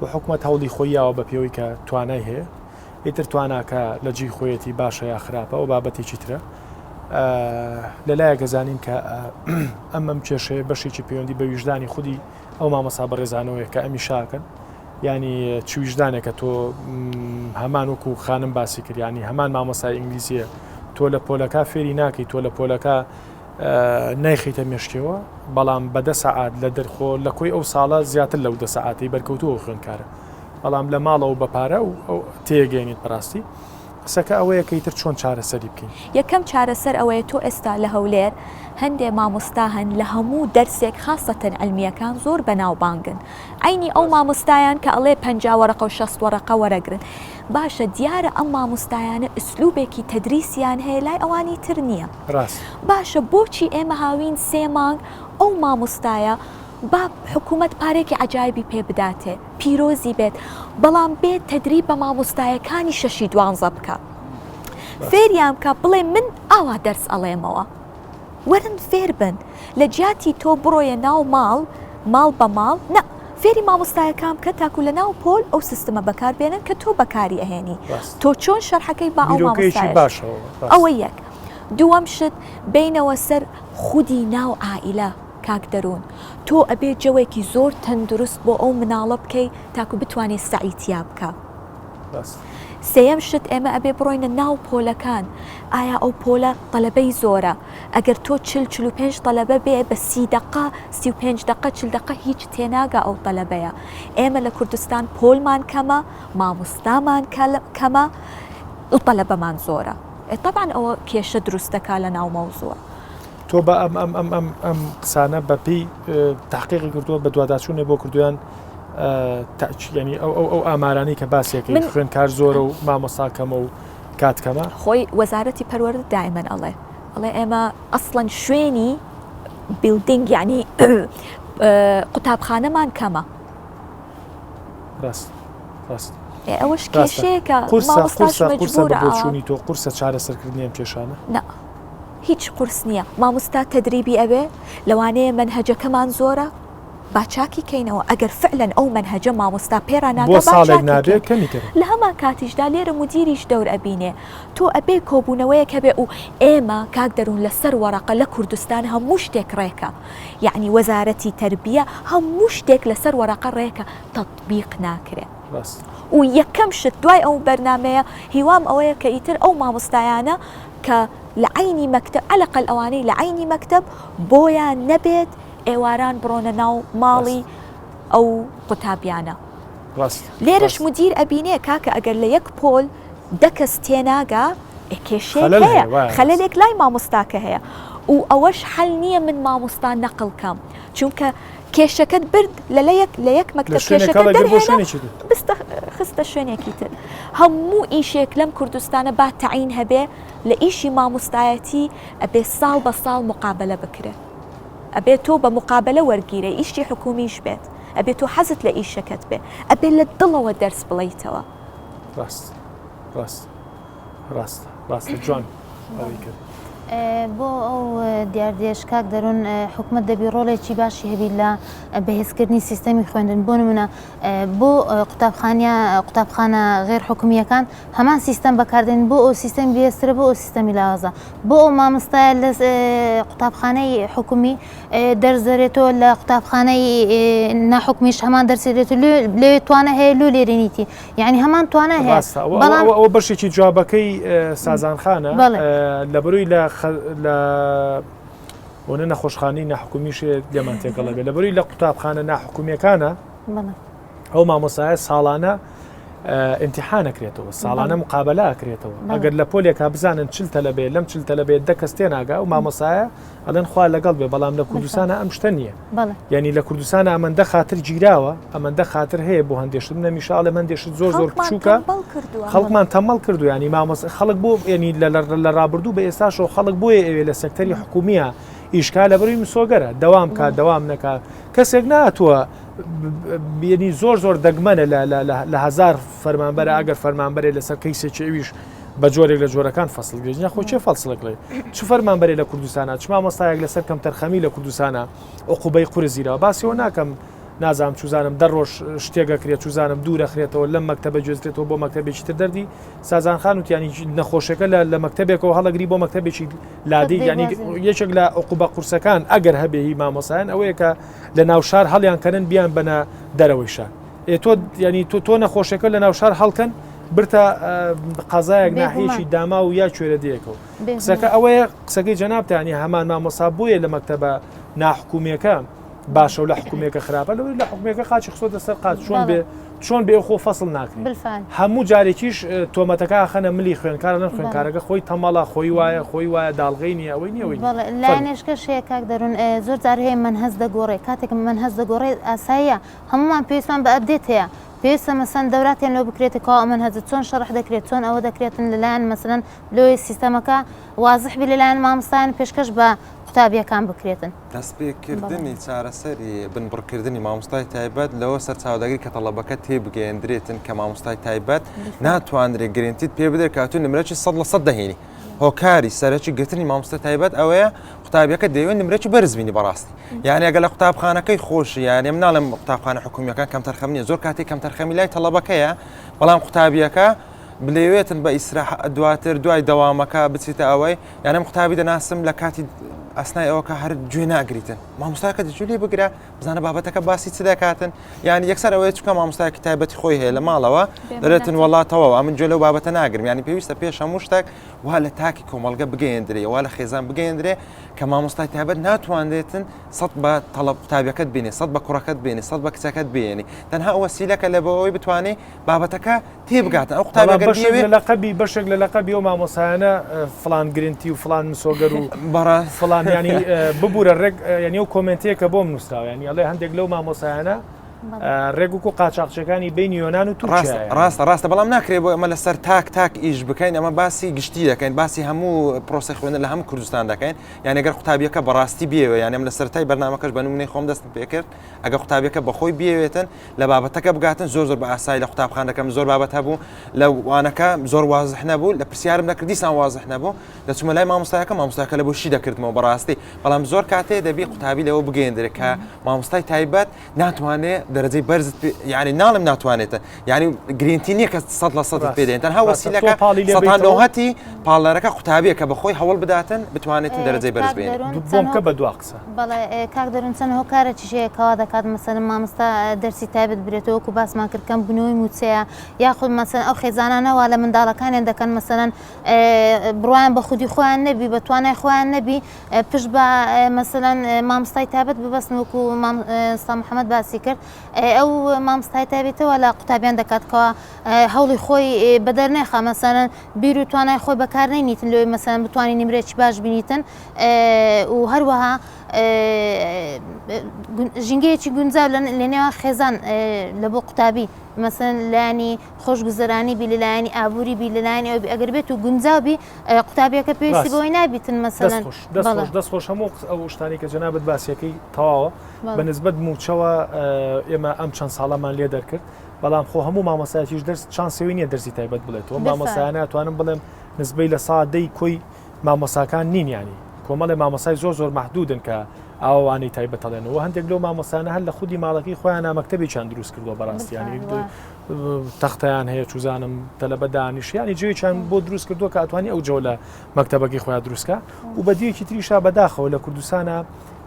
و حکوومەت هەوڵی خۆی یاوە بە پێوەی کە توانای هەیە ئیتر تواناکە لە جێی خۆیەتی باشە یا خراپە ئەو بابەتێکی ترە لەلایەک ئەزانین کە ئەم ئەم کێشەیە بەشێکی پەیوەندی بە ویژدانی خودی ئەو مامۆستا بەڕێزانەوەیە کە ئەمی شاکەن ینی چ ویژدانێکە تۆ هەمان وەکو خانم باسی کرد ینی هەمان مامۆسای ئینگلیزیە تۆ لە پۆلەکە فێری ناکەی تۆ لە پۆلەکە نایخیتە مێشکەوە بەڵام بە دە سەعات لە دەرخۆ لە کۆی ئەو ساڵە زیاتر لەو دە سەعاتی بەرکەوتووە خوێندکارە بەڵام لە ماڵەوە بە پارە و تێگەێنیت بەڕاستی قسەکە ئەوەیە کە ئیتر چۆن چارەسەری بکەین؟ یەکەم چارەسەر ئەوەیە تۆ ئێستا لە هەولێر هەندێ مامۆستا هەن لە هەموو دەرسێک خاسەتەن عیلمیەکان زۆر بەناوبانگن عەینی ئەو مامۆستایان کە ئەڵێ 50 وەرەقە و 60 وەرەقە وەرەگرن باشە دیارە ئەم مامۆستایانە ئسلوبێکی تەدریسیان هەیە لای ئەوانی تر نییە ڕاست. باشە بۆچی ئێمە هاوین سێ مانگ ئەو مامۆستایە با حکوومەت پارێکی عەجایبی پێ بداتێ پیرۆزی بێت. بەڵام بێ تەدریب بە مامۆستایەکانی شەشی دوانزە بکە فێریان بکە بڵێ من ئاوا دەرس ئەڵێمەوە وەرن فێر بن لە جیاتی تۆ بڕۆیە ناو ماڵ ماڵ بە ماڵ نا فێری مامۆستایەکان بکە تاکو لە ناو پۆل ئەو سیستمە بەکار بێنن کە تۆ بەکاری ئەهێنی تۆ چۆن شەرحەکەی با ئەو مامۆستایەش ئەوە یەک دووەم شت بینەوە سەر خودی ناو عائیلە کاک دەروون تۆ ئەبێ جەوێکی زۆر تەندروست بۆ ئەو مناڵە بکەی تاکو بتوانێ سەعی تیا بکا. سێیەم شت ئێمە ئەبێ بڕۆینە ناو پۆلەکان ئایا ئەو پۆلە تەلەبەی زۆرە ئەگەر تۆ چل 45 تەلەبە بێ بە سی دەقە 35 دەقە چل دەقە هیچ تێناگا ئەو تەلەبەیە ئێمە لە کوردستان پۆلمان کەمە مامۆستامان کەمە و تەلەبەمان زۆرە تەبعەن ئەوە کێشە دروست دەکا لە ناو مەوزوع. تۆ بە ئەم ئەم ئەم ئەم ئەم قسانە بە پێی تحقیقی کردووە بە دواداچوونێ بۆ کردویان ینی ئەو ئەو ئەو ئامارانی کە باسیەکەی من خوێندکار زۆرە و مامۆستا کەمە و کات کەمە خۆی وەزارەتی پەروەردە دائیمەن ئەڵێ ئەڵێ ئێمە ئەسڵەن شوێنی building یعنی قوتابخانەمان کەمە ڕاست ڕاست ئەوەش کێشەیەکە قورسە قورسە قورسە بە بۆچوونی تۆ قورسە چارەسەرکردنی ئەم کێشانە نا هیچ قورس نییە مامۆستا تەدریبی ئەوێ لەوانەیە مەنهەجەکەمان زۆرە با چاکی کەینەوە ئەگەر فعلەن ئەو مەنهەجە مامۆستا پێرا ناگا با چاکی کەین کەمی کەرە. لە هەمان کاتیشدا لێرە مودیریش دەور ئەبینێ تۆ ئەبێ کۆبوونەوەیەک هەبێ و ئێمە کاک دەروون لەسەر وەڕەقە لە کوردستان هەموو شتێک ڕێکە یەعنی وەزارەتی تەربیە هەموو شتێک لەسەر وەڕەقە ڕێکە تەتبیق ناکرێ و یەکەم شت دوای ئەو بەرنامەیە هیوام ئەوەیە کە ئیتر ئەو مامۆستایانە کە لە عەینی مەکتەب عەلەقەل ئەوانەی لە عەینی مەکتەب بۆیان نەبێت ئێواران بڕۆنە ناو ماڵی ئەو قوتابیانە. لێرەش مدیر ئەبینێ کاکە ئەگەر لە یەک پۆل دە کەس تێناگا ئێ کێشەیەک هەیە خەلەلێک لای مامۆستاکە هەیە و ئەوەش حەل نییە من مامۆستا نەقل کەم چونکە کێشەکەت برد لە لە یەک لە یەک مەکتەب کێشەکە دەرهێنا بستە خستە شوێنێکی تر هەموو ئیشێک لەم کوردستانە با تەعین هەبێ لە ئیشی مامۆستایەتی ئەبێ ساڵ بە ساڵ مقابەلە بکرێ. ئەبێ تۆ بە مقابەلە وەرگیرێ ئیشی حکومیش بێت ئەبێ تۆ حەزت لە ئیشەکەت بێ ئەبێ لە دڵەوە دەرس بڵێیتەوە. ڕاست ڕاست ڕاستە ڕاستە جوان ئەوەی کرد. بۆ ئەو دیاردەیەش کاک دەروون حکومەت دەبی ڕۆڵێکی باشی هەبی لە بەهێزکردنی سیستەمی خوێندن بۆ نمونە بۆ قوتابخانە قوتابخانە غێر حکومییەکان هەمان سیستەم بەکاردێن بۆ ئەو سیستەمی بەهێزترە بۆ ئەو سیستەمی لاوازە بۆ ئەو مامۆستایە لە قوتابخانەی حکومی دەرس دەرێتەوە لە قوتابخانەی ناحکومیش هەمان دەرسی دێت لێ توانە هەیە لۆ لێرێنیتی یعنی هەمان توانە هەیە بەڵام ئەوە بەشێکی جوابەکەی سازان خانە لە بەروی لە لە بۆنە نەخۆشخانەی ناحکومیش لێمان تێکەڵە بێ لە بەروی لە قوتابخانە ناحکومیەکانە ئەو مامۆسایە ساڵانە ئیمتیحان ئەکرێتەوە ساڵانە مقابلە ئەکرێتەوە ئەگەر لە پۆلێکا بزانن چل تەلەبێ لەم چل تەلەبێ دە کەس تێناگا و مامۆسایە ئەڵێن خوا لەگەڵ بێ بەڵام لە کوردستانە ئەم شتە نییە یعنی لە کوردستانە ئەمەندە خاتر گیراوە ئەمەندە خاتر هەیە بۆ هەندێشت نەمیشە ئەڵێ هەندێشت زۆر زۆر بچووکە خەڵکمان تەمەڵ کردو ینی مامۆس خەڵک بۆ ینی لە ڕابردوو بە ئێستاشەوە خەڵک بۆیە ئەوێ لە سەکتەری حکومیە ئیشکا لە بەروی مسۆگەرە دەوام کا دەوام نەکا کەسێک ناتوە یەنی زۆر زۆر دەگمەنە لە هەزار فەرمانبەرە ئەگەر فەرمانبەرێ لەسەر کەیسێکی ئەویش بە جۆرێک لە جۆرەکان فەسڵ گرێت یاخۆ چێ فەسڵێک لێ چ فەرمانبەرێ لە کوردستانە چ مامۆستایەک لەسەر کەمتەرخەمی لە کوردستانە عقوبەی قورس گیراوە باسیەوە ناکەم نازانم چوزانم دە ڕۆژ شتێک ئەکرێت چوزانم دوور ئەخرێتەوە لەم مەکتەبە گوێزرێتەوە بۆ مەکتەبێکی تر دەردی سازان خان وتیانی نەخۆشەکە لە لە مەکتەبێکەوە هەڵەگری بۆ مەکتەبێکی لادێ ینی یەکێک لە عقوبە قورسەکان ئەگەر هەبێ هی مامۆسایان ئەوەیە کە لە ناو شار هەڵیان کەنن بیان بەنە دەرەوەی شار ئێ تۆ ینی تۆ تۆ نەخۆشەکە لە ناو شار هەڵکەن برتە قەزایەک ناحیەکی داما و یا کوێرە دێکەوە قسەکە ئەوەیە قسەکەی جەنابتانی هەمان مامۆسا بۆیە لە مەکتەبە ناحکومیەکە باشە و لە حکومێکە خراپە لەوەی لە حکومێکە قاچی خستۆتە سەر قاچ چۆن بێ چۆن بێ خۆ فەسڵ ناکرێت هەموو جارێکیش تۆمەتەکە ئەخەنە ملی خوێندکارە لەم خوێندکارەکە خۆی تەمەڵە خۆی وایە خۆی وایە داڵغەی نییە ئەوەی نییە ئەوەی بەڵێ لایەنێشکەش هەیە کاک دەروون زۆر جار هەیە مەنهەج دەگۆڕێ کاتێک مەنهەج دەگۆڕێ ئاساییە هەموومان پێویستمان بە update هەیە پێویستە مەسەن دەوراتیان لۆ بکرێتە کەوا ئەو مەنهەجە چۆن شەرح دەکرێت چۆن ئەوە دەکرێتن لەلایەن مەسەلەن لۆی سیستەمەکە وازح بی لەلایەن مامۆستایان پێشکەش بە. قوتابیەکان بکرێتن. دەستپێکردنی چارەسەری بنبڕکردنی مامۆستای تایبەت لەوە سەرچاوە دەگرێت کە تەڵەبەکە تێبگەیەندرێتن کە مامۆستای تایبەت ناتوانرێت گرنتیت پێ بدرێت کە تۆ نمرەی 100% دەهێنی. هۆکاری سەرەکی گرتنی مامۆستای تایبەت ئەوەیە قوتابیەکە دەیەوێت نمرەی بەرز بینی بەڕاستی یعنی ئەگەر لە قوتابخانەکەی خۆشی یعنی من ناڵێم قوتابخانە حکومیەکان کەمتەرخەم نییە زۆر کاتێک کەمتەرخەمی لای تەڵەبەکەیە بەڵام قوتابیەکە بلێوێتن بە ئیسراحە دواتر دوای دەوامەکە بچیتە ئەوەی یانم قوتابی دەناسم لە کاتی ئەسنای ئەوەکە هەر گوێ ناگریتن مامۆستاکە دەجوو لێ بگرە بزانە بابەتەکە باسی چ دەکاتن یان یەکسەر ئەوەیە چکە مامۆستایەکی تایبەتی خۆی هەیە لە ماڵەوە دەرێتن وڵا تەواو ئەمن گوێ لەو بابەتە ناگرم ینی پێویستە پێش هەموو شتێک وا لە تاکی کۆمەڵگە بگەیەندرێ وا لە خێزان بگەیەندرێ کە مامۆستای تایبەت ناتوانرێتن سەد بە تەڵەب قوتابیەکەت بینێ سەد بە کوڕەکەت بێنێ سەد بە کچەکەت بێنی تەنها وەسیلەکە لە بۆ ئەوەی بتوانێ بابەتەکە تێبگاتن ئەو قوتابی ئەگەر بەشێک لە لەقەبی بەشێک لە لەقەبی ئەو مامۆستایانە فڵان گرنتی و فڵان مسۆگەر و بەڕا فڵان ینی ببوورە ڕێک ینی ئەو کۆمنتەیە کە بۆم نووسراوە ینی ئەڵێ هەندێک لەو مامۆستایانە ڕێک وەکو قاچاقچەکانی بینی یۆنان و تورکیا ڕاستە ڕاستە بەڵام ناکرێت بۆ ئەمە لەسەر تاک تاک ئیش بکەین ئەمە باسی گشتی دەکەین باسی هەموو پرۆسەی خوێندن لە هەموو کوردستان دەکەین یان ئەگەر قوتابیەکە بەڕاستی بێوێ یان ئەم لە سەرەتای بەرنامەکەش بە نمونەی خۆم دەستم پێکرد ئەگەر قوتابیەکە بەخۆی بیەوێتن لە بابەتەکە بگاتن زۆر زۆر بە ئاسایی لە قوتابخانەکەم زۆر بابەت هەبوو لە وانەکە زۆر وازح نەبوو لە پرسیارم دەکرد دیسان وازح نەبوو دەچمە لای مامۆستایەکە مامۆستاکە لە بۆ شی دەکردمەوە بەڕاستی بەڵام زۆر کاتێ دەبی قوتابی لەوە بگەیەندرێت کە مامۆستای تایبەت ناتوانێت دەرەجەی بەرز یعنی ناڵم ناتوانێتە یعنی گرینتی نییە کە سە لە سەد پێدێن تەنها وەسیلەکە پاڵی لەوهەتی پاڵەرەکە قوتابیە کە بەخۆی هەوڵ بداتن بتوانێتن دەرەجەی بەرز بێنێت بۆم کە بە دوا قسە. بەڵێ کاک دەروون چەند هۆکارێکیش هەیە کەوا دەکات مەسەلەن مامۆستا دەرسی تایبەت برێتەوە وەکو باسمان کرد کەم بوونەوەی مووچەیە یاخود مەسەلەن ئەو خێزانانە وا لە منداڵەکانیان دەکەن مەسەلەن بڕوایان بە خودی خۆیان نەبی بە توانای خۆیان نەبی پشت بە مەسەلەن مامۆستای تایبەت ببەستن وەکو مامۆستا محەممەد باسی کرد ئەو مامۆستای تایبەتەوە لە قوتابیان دەکات کەوا هەوڵی خۆی بەدەر نەخا مەسەلەن بیر و توانای خۆی بەکار نەینیتن لەوەی مەسەلەن بتوانین نمرێکی باش بینیتن و هەروەها ژینگەیەکی گونجاو لە نێوان خێزان لە بۆ قوتابی مەسەن لایەنی خۆشگوزەرانی بی لەلایەنی ئابووری بی لەلایەنی ئەو ئەگەر بێت و گونجاو بی قوتابیەکە پێویستی بەوەی نابیتن مەسەلەن دەست خۆش هەموو ئەو شتانی کە جەنابت باسیەکەی تەواوە بە نسبەت موچەوە ئێمە ئەم چەند ساڵەمان لێ دەرکرد بەڵام خۆ هەموو مامۆستایەکیش دەرس چانسەوەی نییە دەرسی تایبەت بڵێتەوە مامۆستایانە توانم بڵێم نسبەی لە سا دەی کۆی مامۆساکان نین یانی کۆمەڵێ مامۆسای زۆر زۆر مەحدودن کە ئاوا وانەی تایبەت ئەڵێنەوە هەندێک لەو مامۆسانە هەر لە خودی ماڵەکەی خۆیان مەکتەبێکیان دروست کردووە بەڕاستی ینی تەختیان هەیە چوزانم تەلەبە دانیشیانی جێیان بۆ دروست کردووە کە ئەتوانی ئەو جەوە لە مەکتەبەکەی خۆیان دروستکە و بەدیەکی تریشا بەداخەوە لە کوردستانە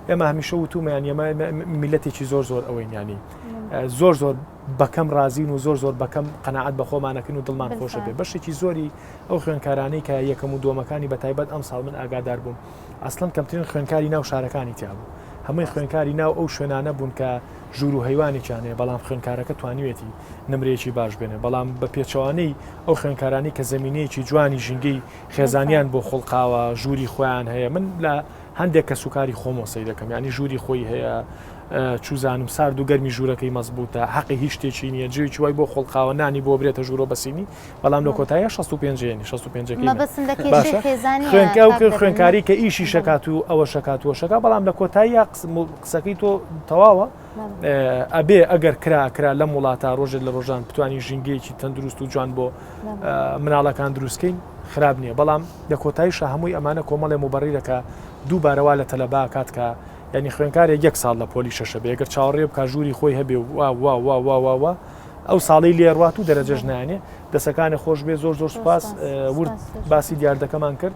ئێمە هەمیشە وتومەیان ئێمە میلەتێکی زۆر زۆر ئەوەین ینی زۆر زۆر بەکەم ڕازین و زۆر زۆر بەکەم قەنەعات بە خۆمانەکەن و دڵمان خۆشە بێ بەشێکی زۆری ئەو خوێندکارانەی کە یەکەم و دووەمەکانی بە تایبەت ئەمساڵ من ئاگادار بووم ئەسڵەن کەمترین خوێندکاری ناو شارەکانی تیا بوو هەمووی خوێندکاری ناو ئەو شوێنانە بوون کە ژوور و هەیوانێکیان هەیە بەڵام خوێندکارەکە توانیوێتی نمرەیەکی باش بێنێ بەڵام بە پێچەوانەی ئەو خوێندکارانی کە زمینەیەکی جوانی ژینگەی خێزانیان بۆ خوڵقاوە ژووری خۆیان هەیە من لە هەندێک کەسوکاری خۆمەوە سەیر دەکەم یانی ژووری خۆی هەیە چوزانم سارد و گەرمی ژوورەکەی مەزبوتە حەقی هیچ شتێکی نییە جێکی وای بۆ خوڵقاوە نانی بۆ برێتە ژوورۆ بەسینی بەڵام لە کۆتاییا 65 ێنی 65 ەکەی مەبەستم لە کێشەی باشە خێزانییە خوێنکە و کاک دەروون. خوێنکاری کە ئیشی شەکات و ئەوە شەکات و شەکا بەڵام لە کۆتاییا قسەکەی تۆ تەواوە ئەبێ ئەگەر کرا کرا لەم وڵاتە ڕۆژێک لە ڕۆژان بتوانین ژینگەیەکی تەندروست و جوان بۆ مناڵەکان دروستکەین خراپ نییە بەڵام لە کۆتاییشا هەمووی ئەمانە کۆمەڵێ موبەڕیرەکە دووبارە وا لە تەلەبا کات کە یعنی خوێنکارێک یەک ساڵ لە پۆلی شەشە بێ گەر چاوەڕێ بکا ژووری خۆی هەبێ و وا وا وا وا وا وا ئەو ساڵەی لێ ڕوات و دەرەجەش نایەنێ دەسەکانی خۆش بێ زۆر زۆر سوپاس ورد باسی دیاردەکەمان کرد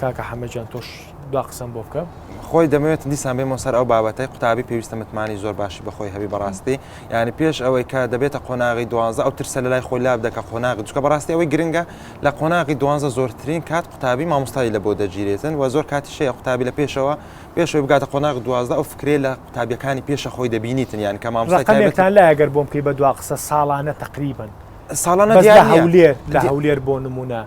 کاکە حەمە گیان تۆش دوا قسەم بۆ بکە. خۆی دەمەوێت دیسان بێمەوە سەر ئەو بابەتەی قوتابی پێویستە متمانەی زۆر باشی بەخۆی هەبی بەڕاستی یعنی پێش ئەوەی کە دەبێتە قۆناغی دوانزە ئەو ترسە لەلای خۆی لاب دەکە قۆناغی چکە بەڕاستی ئەوەی گرنگە لە قۆناغی دوانزە زۆرترین کات قوتابی مامۆستایی لە بۆ دەگیرێتن و زۆر کاتیش هەیە قوتابی لە پێشەوە پێش ئەوەی بگاتە قۆناغی 12 ئەو فکرەیە لە قوتابیەکانی پێشە خۆی دەبینیتن یان کە مامۆستای تایبەتی ڕەقەمێکتان لایە گەر بۆم بکەی بە دوا قسە ساڵانە تەقریبەن ساڵانە بەس لە دیار نییە هەولێر لە هەولێر بۆ نمونە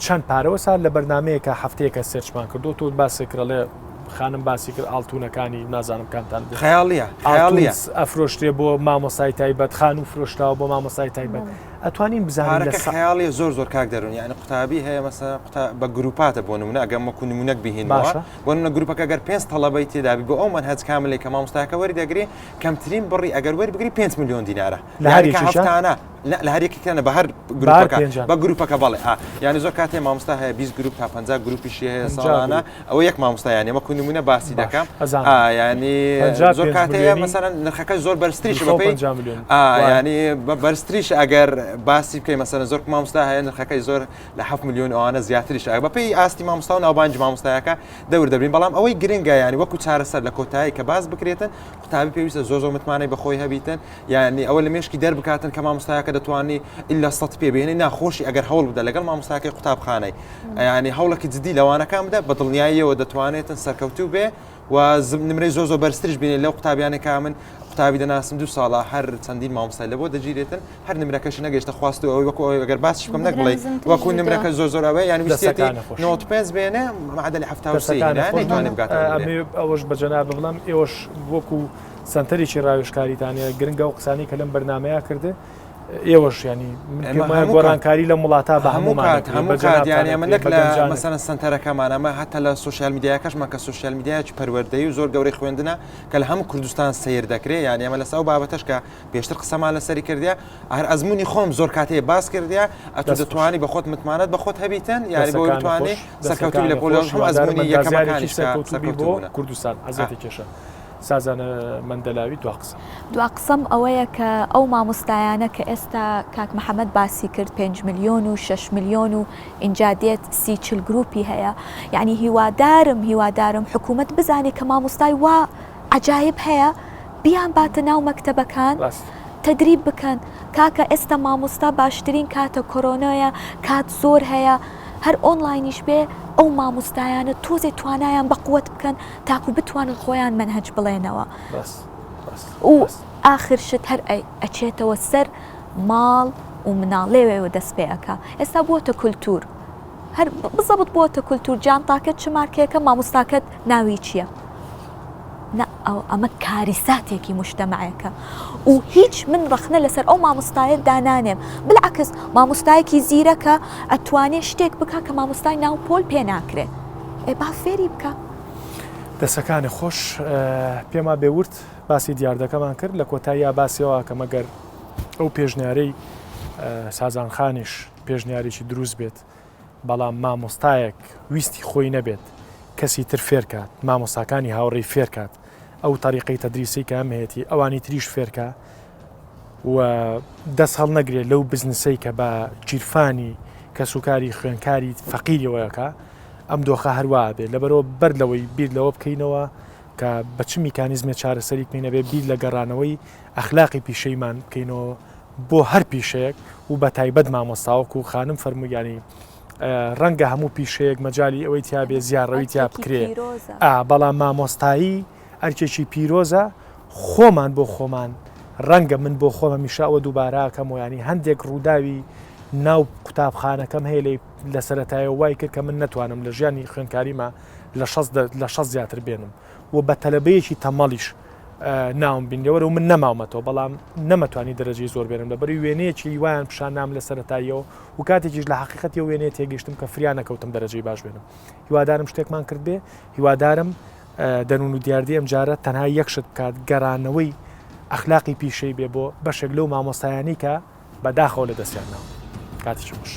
چەند پارە وەسا لە بەرنامەیەکە هەفتەیەکە search مان کردو تۆ باسی کرەڵێ خانم باسی کرد ئاڵتونەکانی نازانم کامتان بوو خەیاڵیە خەیاڵیە ئەفرۆشتێ بۆ مامۆسای تایبەت خانوو فرۆشتاوە بۆ مامۆسای تایبەت ئەتوانین بزانین لە خەیاڵیە زۆر زۆر کاک دەرون یعنی قوتابی هەیە مەسە قوتا بە گروپاتە بۆ نمونە ئەگەم وەکو نمونەک بهێنەوە بۆ نمونە گروپەکە گەر پێنج تەڵەبەی تێدابی بۆ ئەو مەنهەج کاملێک کە مامۆستاکە وەری دەگری کەمترین بڕی ئەگەر وەربگری 5 میلیۆن دینارە لە هەر هەفتانە لە هەر یەکێکیانە بە هەر گروپەکە بە گروپەکە بەڵێ ئا یعنی زۆر کاتێ مامۆستا هەیە 20 گروپ تا 50 گروپیشی هەیە ساڵانە ئەوە یەک مامۆستا یعنی ئەمە کو نمونە باسی دەکەم ئا یعنی زۆر کاتێ مەسەلەن نرخەکە زۆر بەرزتریش بەپێی ئا یعنی بەرزتریش ئەگەر باسی بکەی مەسەلەن زۆر مامۆستا هەیە نرخەکەی زۆر لە 7 میلیۆن ئەوانە زیاتریش ئەگە بەپێی ئاستی مامۆستا و ناوبانگی مامۆستایەکە دەور دەبین بەڵام ئەوەی گرنگە یعنی وەکو چارەسەر لە کۆتایی کە باس بکرێتن قوتابی پێویستە زۆر زۆر متمانەی بەخۆی هەبیتن یانی ئەوە لە مێشکی دەربکاتن کە مامۆستایەکە دەتوانی ئللا سەد پێ بێنی ناخۆشی ئەگەر هەوڵ بدە لەگەڵ مامۆستاکەی قوتابخانەی ینی هەوڵێکی جدی لەوانەکان بدە بە دڵنیاییەوە دەتوانێتن سەرکەوتوو بێ و نمرەی زۆر زۆر بەرزتریش بینێ لەو قوتابیانە کە من قوتابی دەناسم دوو ساڵە هەر چەندین مامۆستای لەبۆ دەگیرێتن هەر نمرەکەش نەگەیشتە خواست و ئەوەی وەکو ئەوەی ئەگەر باسیش بکەم نەک بڵێ وەکو نمرەکە زۆر زۆر ئەوەیە یان ویستێتی 95 بێنێ معدلی 73 نەیتوانێ بگاتە ئەوەش بە جەناب بڵێم ئێوەش وەکو سەنتەرێکی ڕاوێژکاریتان هەیە گرنگە ئەو قسانەی کە لەم بەرنامەیە کردێ ئێوەش ینی من پێم وایە گۆڕانکاری لەم وڵاتە بە هەموو کات هەموو کات یانی ئەمە نەک لە مەسەلەن سەنتەرەکەمان ئەمە هەتا لە سۆشیال میدیاکەشمان کە سۆشیال میدیایەکی پەروەردەیی و زۆر گەورەی خوێندنە کە لە هەموو کوردستان سەیر دەکرێ یانی ئەمە لەسەر ئەو بابەتەش کە پێشتر قسەمان لەسەری کردیا هەر ئەزمموی خۆم زۆر کاتێ باس کردیا ئەتو دەتوانی بە خۆت متمانەت بە خۆت هەبیتن یاری بۆ بتوانێ سەرکەوتوی لە پۆلۆش هەم ئەزمموی یەکەمەکانی سەرکەوتوبی بۆ کوردستان ئەزیەتی کێشە. سازان مەندەلاوی دوا قسە. دوا قسەم ئەوەیە کە ئەو مامۆستایانە کە ئێستا کاک محەمەد باسی کرد پێنج ملیۆن و شەش ملیۆن و ئینجا دێت سی چل گروپی هەیە یعنی هیوادارم هیوادارم حکوومەت بزانێ کە مامۆستای وا عەجایب هەیە بیان باتە ناو مەکتەبەکان تدریب بکەن کاکە ئێستا مامۆستا باشترین کاتە کۆرۆنایە کات زۆر هەیە هەر ئۆنلاینیش بێ ئەو مامۆستایانە تۆزێ توانایان بەقوت بکەن تاکو بتوانن خۆیان مەنهەج بڵێنەوە و ئاخر شت هەر ئەچێتەوە سەر ماڵ و مناڵ لێوێوە دەست پێ ئەکا ئێستا بووەتە کولتور هەر بزەبت بووەتە کولتور جانتاکەت چ مارکەیەکە مامۆستاکەت ناوی چییە؟ نا ئەمە کاریساتێکی مجتەمەعێکە و هیچ من ڕەخنە لەسەر ئەو مامۆستایە دانانێم بالعکس مامۆستایەکی زیرەکە ئەتوانێ شتێک بکا کە مامۆستای ناو پۆل پێ ناکرێ ئێ با فێری بکا. دەسەکانت خۆش پێما بێ ورد باسی دیاردەکەمان کرد لە کۆتاییا باسی ئەوە کە مەگەر ئەو پێشنیارەی سازان خانیش پێشنیارێکی دروست بێت بەڵام مامۆستایەک ویستی خۆی نەبێت کەسی تر فێرکات مامۆستاکانی هاوڕێی فێرکات ئەو تەریقەی تەدریسی کە ئەم هەیەتی ئەوانی تریش فێرکە و دەست هەڵنەگرێت لەو بزنسەی کە بە گیرفانی کەسوکاری خوێنکاری فەقیریەوەکە ئەم دۆخە هەروا بێت لەبەرەوە بەر لەوەی بیر لەوە بکەینەوە کە بە چ میکانیزمێ چارەسەری بکەین ئەبێ بیر لە گەڕانەوەی ئەخلاقی پیشەیمان بکەینەوە بۆ هەر پیشەیەک و بە تایبەت مامۆستا وەکو خانم فەرمووی یانی ڕەنگە هەموو پیشەیەک مەجای ئەوەی تیا بێ زیاڕەوی تیا بکرێ بەڵام مامۆستایی ئەرکێکی پیرۆزە خۆمان بۆ خۆمان ڕەنگە من بۆ خۆم هەمیشە ئەوە دووباراکەم و ینی هەندێک ڕووداوی ناو قوتابخانەکەم هەیە لە لە سەرەتایەوە وای کرد کە من نەتوانم لە ژیانی خوێندکاریما لە شەست زیاتر بێنم و بە تەلەبەیەکی تەمەڵیش ناوم بین لەوەرە من نەماومەتەوە بەڵام نەمەتوانی دەرەجەی زۆر بێنم لەبەری وێنەیەکی وایان پیشان نام لە سەرەتاییەوە و کاتێکیش لە حقیقەتی و وێنەیە تێگەیشتم کە فریا نەکەوتم دەرەجەی باش بێنم هیوادارم شتێکمان کرد بێ هیوادارم دەروون و دیاردەی ئەمجارە تەنها یەک شت بکات گەرانەوەی ئەخلاقی پیشەی بێ بۆ بەشێک لەو مامۆستایانی کە بەداخەوە لە دەستیان ناوە کاتێکی خۆش.